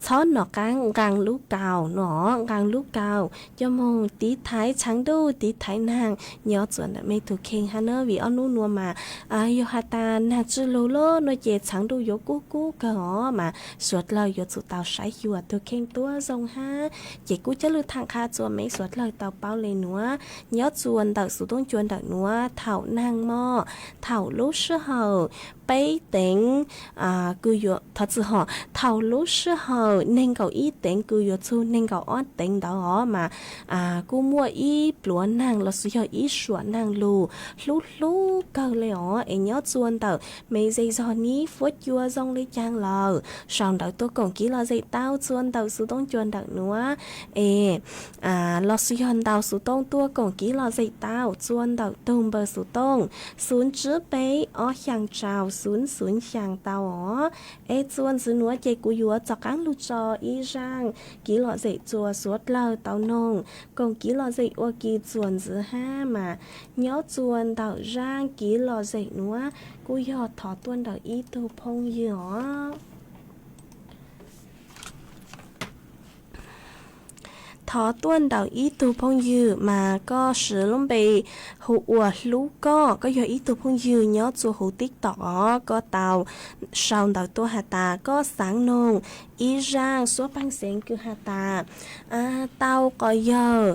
txhob nov qaab nqaa lub kaus no, nqaa lub kaus coj moog tiv thaiv tshaav ntuj tiv thaiv naag nyob txua ntawm mej tug kheej hab na vim ob nub nuav mas yog has tas naag tsi lug lawm no ces tshaav ntuj yuav kub kub kawg os mas suav dlawg yuav tsum tau saib xyuas tug kheej tuab zoo hab. Ces kuj coj lug thaam qha txua mej suav dlawg tau paub le nuav. Nyob txua ntawm xuv toob cua ntawm nuav thaum naag moj, thaum lub sij hawm peb teev, thov txwm hom, thaum lub sij hawm neeg nkaum ib teev kws yuav txug neeg nkaum ob teev ntawd os mas kuj muaj ib pluav naag los sis yog ib suam naag lug hlub hlub kawg le os. Es nyob txua ntawm me zej zog nib fuab cua zoo le caag lawm sau ntawv tuaj koom kev lom zem tau txua ntawm xuv toob cua ntawm nuav es los sis yog ntau xuv toob tuaj koom kev lom zem tau txua ntawm tug npawb xuv toob xu tsib peb ob xyaa rau xu xu xyaa tau os. Es txua ntxiv nuav ces kuv yuav rov qaab lug tso ib zaaj kev lom zem txua suav dlawg tau noog koom kev lom zem ua ke txua ntxiv hab mas nyob txua ntawm zaaj kev lom zem nuav kuj yog thov tuaj ntawm ib tug phooj ywg os. Thov tuaj ntawm ib tug phooj ywg mas koj siv lub npe hu ua Hlub Koj, koj yog ib tug phooj ywg nyob txua huv TikTok os, koj tau sau ntawv tuaj has tas koj xaav noog ib zaaj suab paag xeev kws has tas tau quas yawg,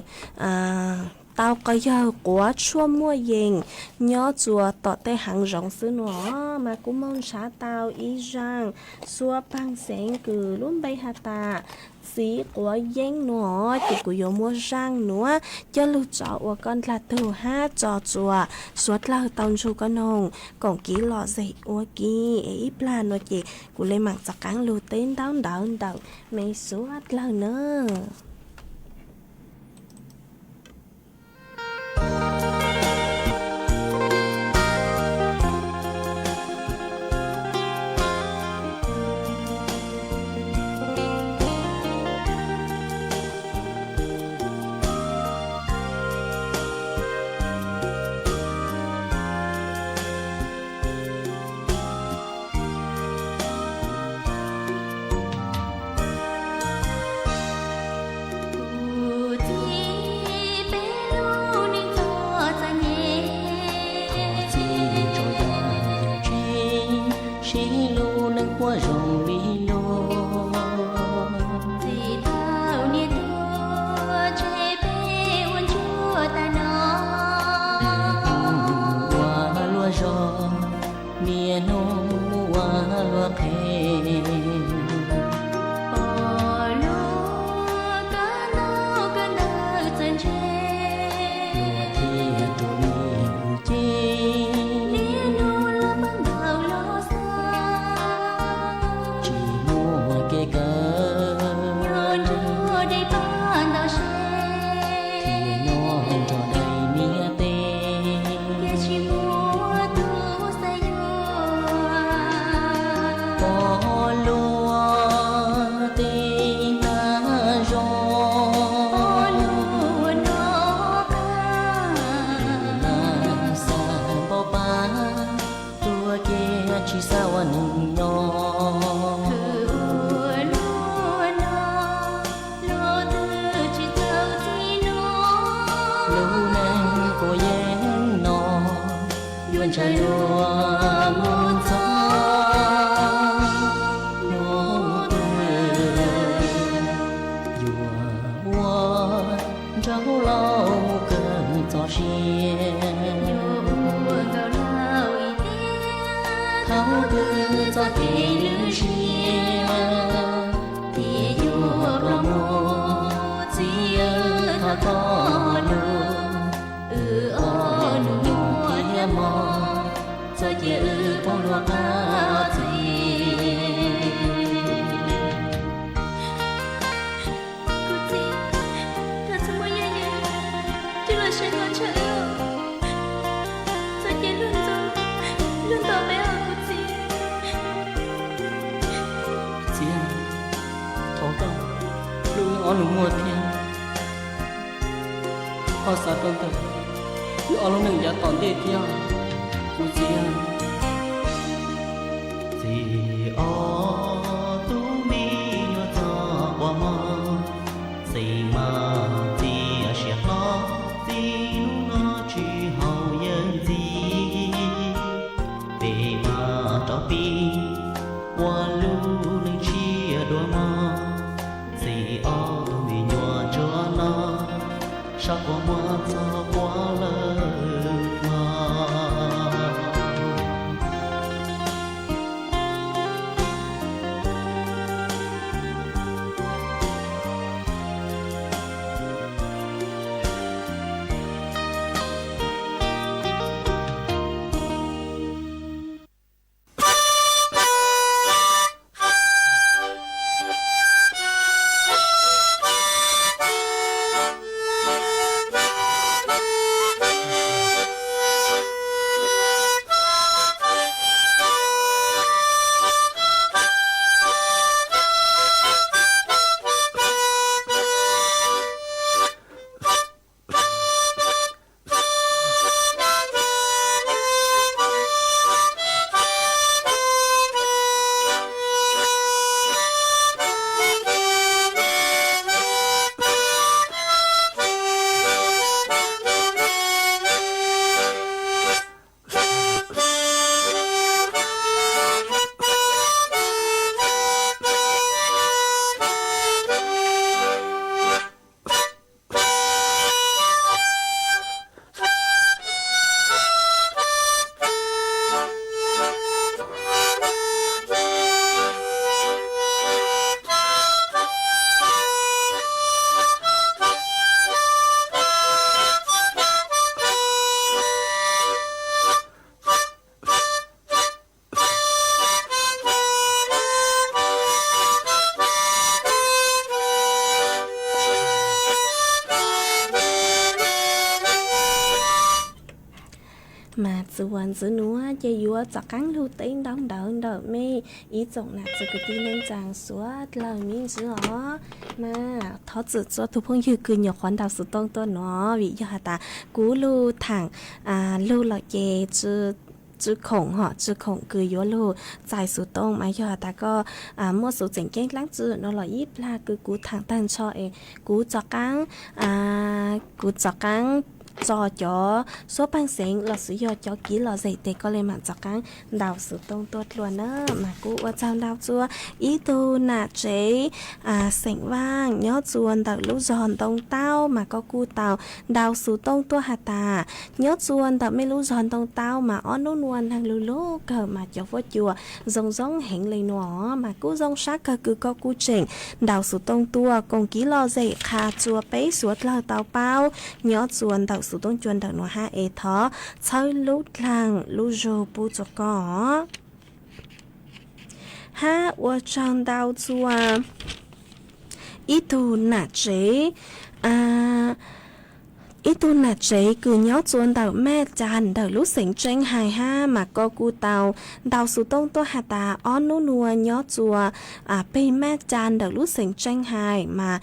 tau quas yawg quav tshuaj muaj yees nyob txua tom tej haav zoov xwb nuav mas kuv moog nrhav tau ib zaaj suab paag xeev kws lub npe has tas txiv quav yeeb nuav ces kuv yuav muab zaaj nuav coj lug tso ua koj ndlag tug hab tso txua suav dlawg tau ntsug koj noog koom kev lom zem ua ke. Es ib plag nuav ces kuv le maam rov qaab lug teb ntaub ntawv ntawm mej suav dlawg nawb. Kuv txiv peb lub neej txom txom nyem, txiv tso yog tsheb, sib lub neej puab zoo li lub. Txiv tau niam tuag tseg peb ua Ob lus muaj thiab, koj xav rau ntawm wb ob lub neej yav tom ntej thiab, kuv txiv. Txiv, ob tug me nyuam txom quas mog, txiv mas txiv siab hlob, txiv hnub no tsis haum yawm txiv. Peb mas rov pib ua lub neej tshiab dua mog, txiv ob tug me nyuam ntsuag no, sab quas muaj txog quas lawm mog. Mas txuas ntxiv nuav ces yuav rov qaab lug teb ntau ntawv ntawm mej ib tsoom nam txiv kwv tij neej tsaa suav dlawg me ntsis os. Mas thov txim rua tug phooj ywg kws nyuam qhuav ntaus xuv tooj tuaj nuav, vim yog has tas kuv lug thaam lug lawm ces tsi khoom hom tsi khoom kws yuav lug txais xuv tooj. Mas yog has tas koj muaj xuv tseem ceeb dlaab tsi nuav los ib plag kws kuv thaam taag nrho es kuv rov qaab, kuv rov qaab tso cov suab paag xeev los sis yog cov kiv lom zem tes koj le maam rov qaab ntaus xuv tooj tuaj dlua na. Mas kuj ua tsaug ntau rua ib tug nam tsev xeem Vaaj nyob rua ntawm lub zog Ntoo Taub, mas koj kuj tau ntaus xuv tooj tuaj has tas nyob rua ntawm mej lub zog Ntoo Taub mas ob nub nuav neeg lug lug kawg mas cov huab cua zoo zoo heev le nuav. Mas kuj zoo sab kawg kws koj kuj tseem ntaus xuv tooj tuaj koom kiv lom zem qha rua peb suav dlawg tau paub nyob rua ntawm xuv tooj cua ntawm nuav hab es thov txhawb lub dlaag lub zug pub rua koj. Hab ua tsaug ntau rua ib tug nam tsev, ib tug nam tsev kws nyob rua ntawm Maj Cas ntawm lub xeev Tseeb Hais hab mas koj kuj tau ntaus xuv tooj tuaj has tas ob nub nuav nyob rua peg Maj Cas ntawm lub xeev Tseeb Hais mas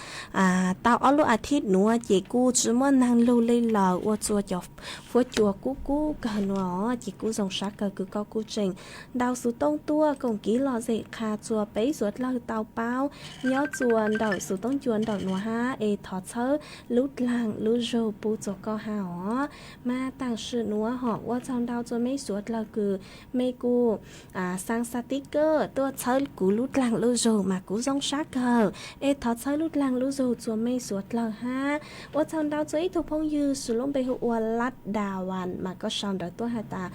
tau ob lub a thib nuav ces kuj tsi muaj neeg lug le lawm ua rua cov huab cua kub kub kawg nuav. Ces kuj zoo sab kawg kws koj kuj tseem ntaus xuv tooj tuaj koom kiv lom zem qha rua peb suav dlawg tau paub nyob rua ntawm xuv tooj cua ntawm nuav hab es thov txhawb lub dlaag lub zug pub rua koj hab os. Mas taam sim nuav hom ua tsaug ntau rua mej suav dlawg kws mej kuj xaa xaa ti kawj tuaj txhawb kuv lub dlaag lub zug mas kuv zoo sab kawg es thov txhawb lub dlaag lub zug rua mej suav dlawg hab. Ua tsaug ntau rua ib tug phooj ywg kws lub npe hu ua Lab Da Vas mas koj sau ntawv tuaj has tas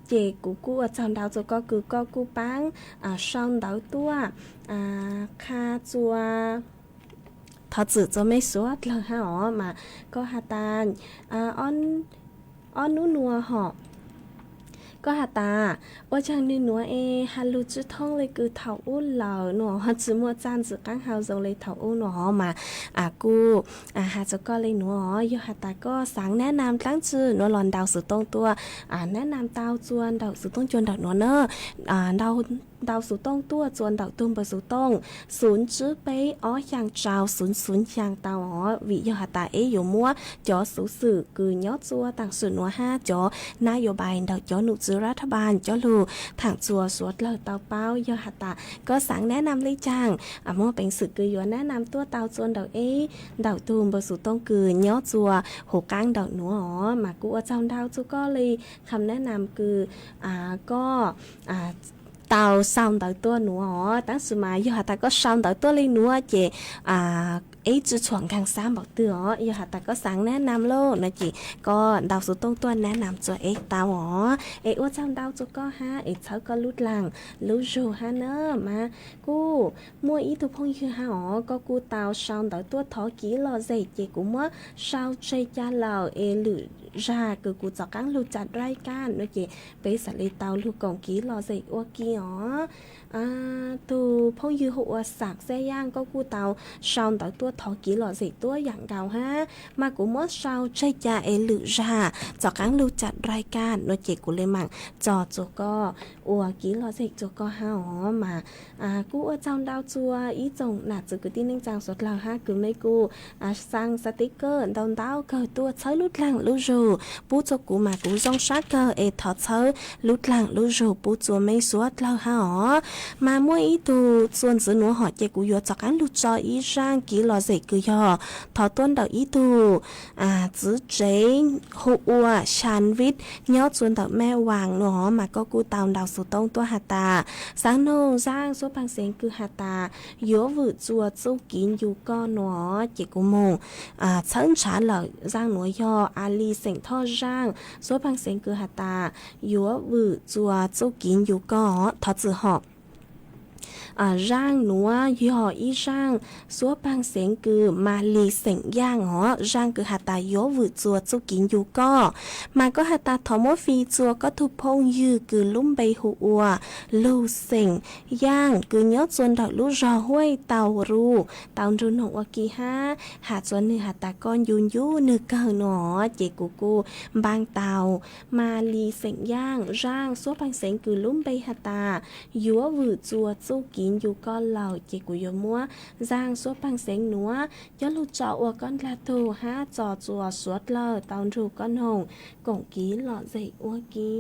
ces kuv kuj ua tsaug ntau rua koj kws koj kuj paab sau ntawv tuaj qha rua, thov txim rua mej suav dlawg hab os. Mas koj has tas ob nub nuav hom Koj has tas, ua tsaug nws nuav es has lug tsi thoob le kws thaum ub lawm nuav, tsi muaj txaj ntxim qaab hau zoo le thaum ub nuav mas kuj has rua koj le nuav. Yog has tas koj xaav nab nam dlaab tsi nuav los ntaus xuv tooj tuaj, nab nam tau txuas ntawm xuv tooj cua ntawm nuav na. Ntaus xuv tooj tuaj txuas ntawm tug npawb xuv tooj xum tsib peb ob xyaa rau xum xum xyaa tau os, vim yog has tas eb yuav muab cov xuv xwm kws nyob txua taam sim nuav hab cov nab yuav pais ntawm cov nom tswv ras thaj npas coj lug thaam txuas suav dlawg tau paub. Yog has tas koj xaav nab nam le caag, muaj peev xwm kws yuav nab nam tuaj tau txuas ntawm eb, ntawm tug npawb xuv tooj kws nyob txua huv qaab ntawm nuav os, mas kuj ua tsaug ntau txug koj le kham nab nam kws koj tau sau ntawv tuaj nuav os. Tab sis mas yog has tas koj sau ntawv tuaj le nuav ces eb tsi txhuam nkaag xab npaum twg os. Yog has tas koj xaav nab nam lauj no ces koj ntaus xuv tooj tuaj nab nam txuas eb tau os. Es ua tsaug ntau txug koj hab es txhawb koj lub dlaag lub zug hab na. Mas kuj muaj ib tug phooj ywg hab os, koj kuj tau sau ntawv tuaj thov kev lom zem ces kuv muab sau tseg ca lawm es lwm zag kws kuv rov qaab lug ca dai kaj no ces peb xaav le tau lug koom kev lom zem ua ke os. Tug phooj ywg hu ua Xam Xab Yaaj, koj kuj tau sau ntawv tuaj thov kev lom zem tuab yaam nkaus hab, mas kuv muab sau tseg ca es lwm zag rov qaab lug ca dai kaj no ces kuv le maam tso txug koj ua kev lom zem rua koj hab os. Mas kuj ua tsaug ntau txug ib tsoom nam txiv kwv tij neej tsaa suav dlawg hab kws mej kuj xaa xab teb kawj ntau ntau kawg tuaj txhawb lub dlaag lub zug pub txug kuv mas kuv zoo sab kawg es thov txhawb lub dlaag lub zug pub txug mej suav dlawg hab os. Mas muaj ib tug txuas ntxiv nuav hom ces kuv yuav rov qaab lug tso ib zaaj kev lom zem kws yog thov tuaj ntawm ib tug txiv tsev hu ua Xan Vib nyob txua ntawm Mej Vaas nuav, mas koj kuj tau ntaus xuv tooj tuaj has tas xaav noog zaaj suab paag xeev kws has tas yuav vwm txuas txuj kev ncu koj nuav, ces kuv moog txhawb ntshav lawm. Zaaj nuav yog A Li xeem Thoj zaaj, suab paag xeev kws has tas yuav vwm txuas txuj kev ncu koj. Thov txim hom, zaaj nuav yog ib zaaj suab paag xeev kws Ma Li xeem Yaaj os, zaaj kws has tas yuav vwm txuas txuj kev ncu koj. Mas koj has tas thov muab fij txua koj tug phooj ywg kws lub npe hu ua Lug xeem Yaaj kws nyob txua ntawm lub zog Huaj Tau Ru tau nrug noog ua ke hab has txua nwg has tas koj ncu ncu nwg kawg nuav, ces kuv kuj npaa tau Ma Li xeem Yaaj zaaj suab paag xeev kws lub npe has tas yuav vwm txuas txuj kev ncu koj lawm, ces kuv yuav muab zaaj suab paag xeev nuav coj lug tso ua koj dlaag tug hab tso txua suav dlawg tau nrug koj noog koom kev lom zem ua ke.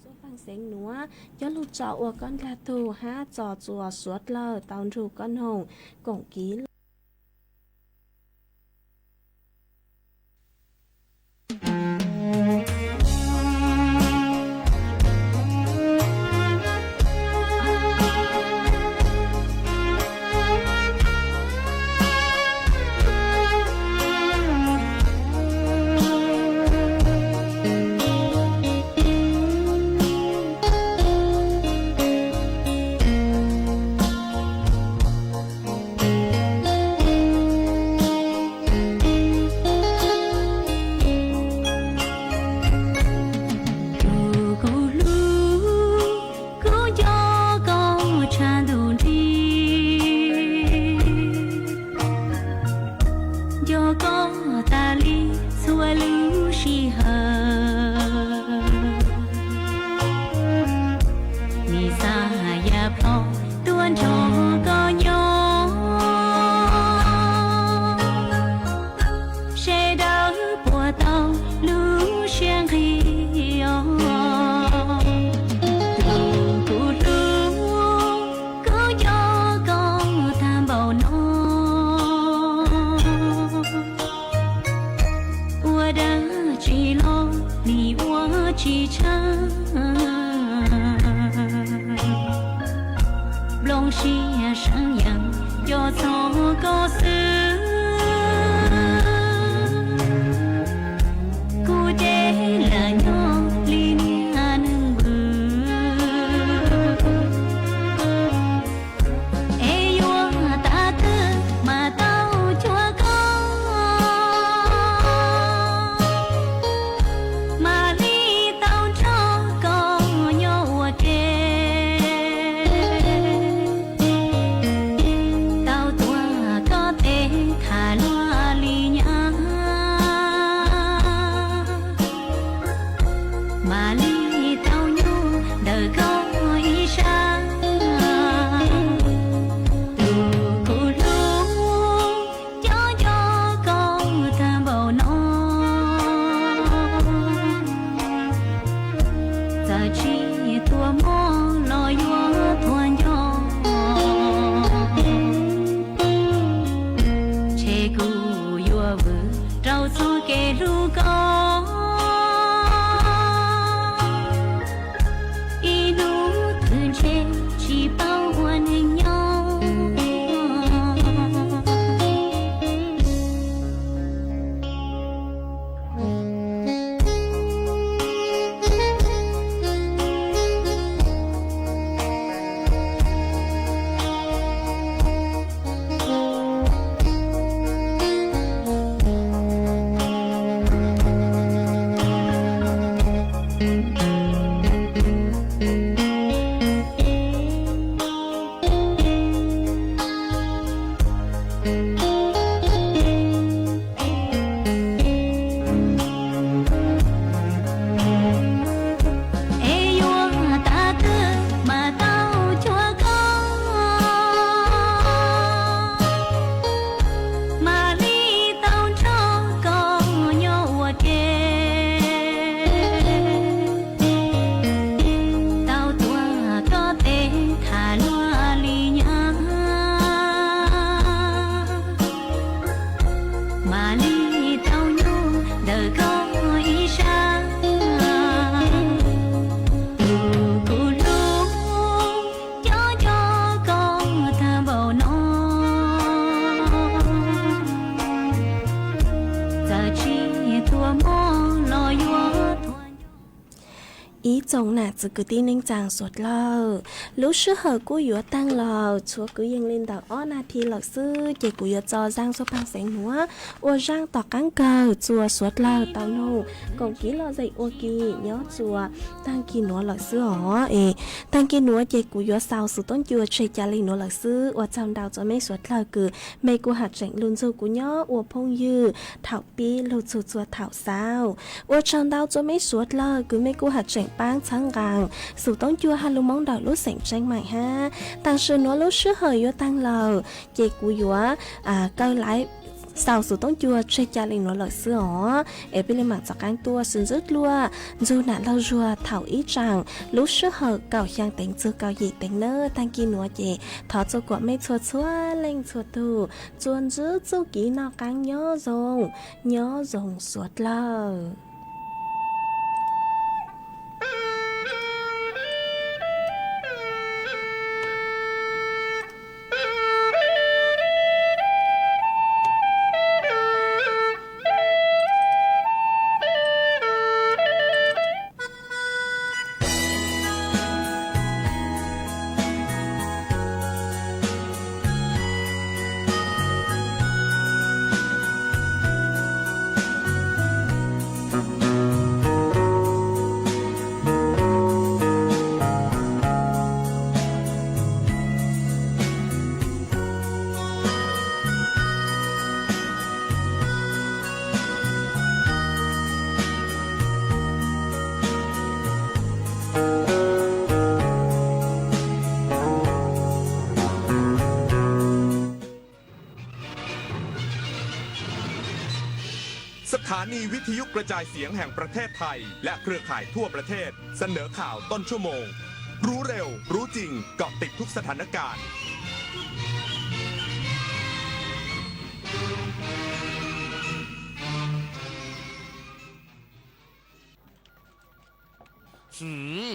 Suab paag xeev nuav coj lug tso ua koj dlaag tug hab tso txua suav dlawg tau nrug koj noog koom kev lom Tus kuv hlub, kuv nco koj tshaj ntuj nrig, nco koj tas li txhua lub sij hawm. Nim xav yam plho tuaj nrog koj nyob, sawv daws puas tau lub siab nqig os. Tus kuv hlub, kuv nco koj tag npaum no, ua dab tsi los nim Kuv yuav vwm rau txoj kev hlub koj, ib hnub twg ntshe tsis paub ua neej nyob. Es yuav tas twg mam tau cuag koj, mam li tau nrog koj nyob ua ke, tau tuav koj tes tham luag li nyab, mam li tau nyob ntawm koj ib sab. Tus kuv hlub, nco nco koj tag npaum no, txawm tsis tuag mob los yuav tuag nco. Ib tsoom nam txiv kwv tij neej tsaa suav dlawg, lub sij hawm kuj yuav taag lawm, tshuav kwv yees li ntawm ob nas this lawm xwb ces kuv yuav tso zaaj xuab paag xeev nuav ua zaaj tom qaab kawg txuas suav dlawg tau noog koom kiv lom zem ua ke nyob txuas taag kis nuav lawm xwb os. Es taag kis nuav ces kuv yuav xaus xov tooj cua tseg ca le nuav lawm xwb. Ua tsaug ntau rua mej suav dlawg kws mej kuj has tseem lug nrug kuv nyob ua phooj ywg thaum pib lug txug txhua thaum xaus. Ua tsaug ntau rua mej suav dlawg kws mej kuj has tseem paab txhawb nqaa xov tooj cua hab lug Moob ntawm lub xeem Tseeb Maim hab. Taam sim nuav lub sij hawm yuav taag lawm ces kuv yuav kaw laiv xaus xov tooj cua tseg ca le nuav lawm xwb os. Es peb le maam rov qaab tuaj sib ntsib dlua nrug nam laug zuag thaum ib tsaam lub sij hawm kaum xyaa teev txug kaum yim teev nawb. Taag kis nuav ces thov txua kuam mej txhua txhua leej txhua tug txuas ntsib txuj kev noj qaab nyob zoo, nyob zoo suav dlawg.สถานีวิทยุกระจายเสียงแห่งประเทศไทยและเครือข่ายทั่วประเทศเสนอข่าวต้นชั่วโมง รู้เร็ว รู้จริง เกาะติดทุกสถานการณ์ หืม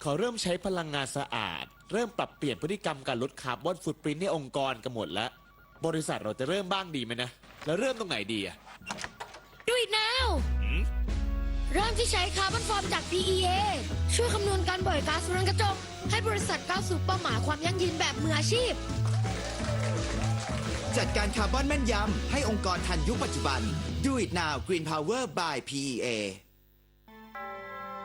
เขาเริ่มใช้พลังงานสะอาด เริ่มปรับเปลี่ยนพฤติกรรมการลดคาร์บอนฟุตปรินท์ให้องค์กรกันหมดแล้ว บริษัทเราจะเริ่มบ้างดีไหมนะ แล้วเริ่มตรงไหนดีอะ Do it now หืม เริ่มที่ใช้คาร์บอนฟอร์มจาก พี อี เอ ช่วยคำนวณการปล่อยก๊าซเรือนกระจก ให้บริษัทก้าวสู่เป้าหมายความยั่งยืนแบบมืออาชีพ จัดการคาร์บอนแม่นยำ ให้องค์กรทันยุคปัจจุบัน Do it now Green Power by พี อี เอ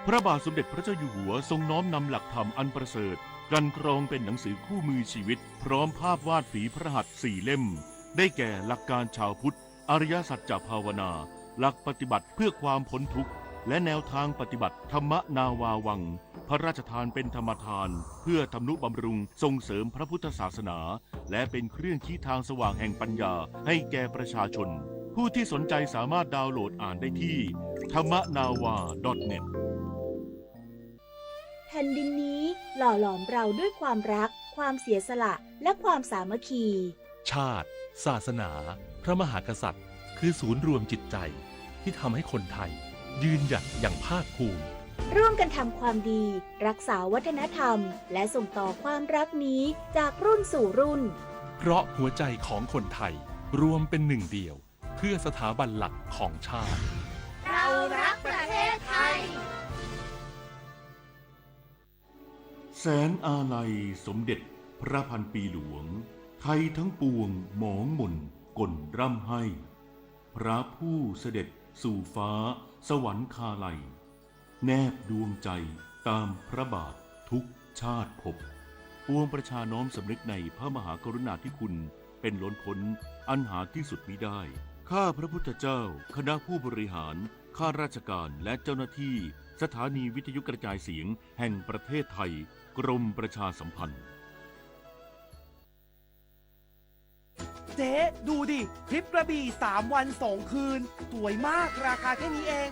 พระบาทสมเด็จพระเจ้าอยู่หัวทรงน้อมนำหลักธรรมอันประเสริฐ กลั่นกรองเป็นหนังสือคู่มือชีวิต พร้อมภาพวาดฝีพระหัตถ์สี่เล่ม ได้แก่ หลักการชาวพุทธ อริยสัจจะภาวนา หลักปฏิบัติเพื่อความพ้นทุกข์ และแนวทางปฏิบัติ ธรรมนาวาวัง พระราชทานเป็นธรรมทาน เพื่อทำนุบำรุงส่งเสริมพระพุทธศาสนา และเป็นเครื่องชี้ทางสว่างแห่งปัญญาให้แก่ประชาชน ผู้ที่สนใจสามารถดาวน์โหลดอ่านได้ที่ ธรรมนาวา ดอทเน็ต แผ่นดินนี้หล่อหลอมเราด้วยความรัก ความเสียสละ และความสามัคคี ชาติ ศาสนา พระมหากษัตริย์คือศูนย์รวมจิตใจที่ทำให้คนไทยยืนหยัดอย่างภาคภูมิ ร่วมกันทำความดี รักษาวัฒนธรรม และส่งต่อความรักนี้จากรุ่นสู่รุ่น เพราะหัวใจของคนไทยรวมเป็นหนึ่งเดียว เพื่อสถาบันหลักของชาติ เรารักประเทศไทย แสนอาลัยสมเด็จพระพันปีหลวง ไทยทั้งปวงหมองหม่นก่นร่ำไห้ พระผู้เสด็จสู่ฟ้าสวรรคาลัย แนบดวงใจตามพระบาททุกชาติภพ ปวงประชาน้อมสำนึกในพระมหากรุณาธิคุณเป็นล้นพ้นอันหาที่สุดมิได้ ข้าพระพุทธเจ้า คณะผู้บริหาร ข้าราชการ และเจ้าหน้าที่สถานีวิทยุกระจายเสียงแห่งประเทศไทย กรมประชาสัมพันธ์ เจ๊ดูดิ ทริปกระบี่สามวันสองคืน สวยมาก ราคาแค่นี้เอง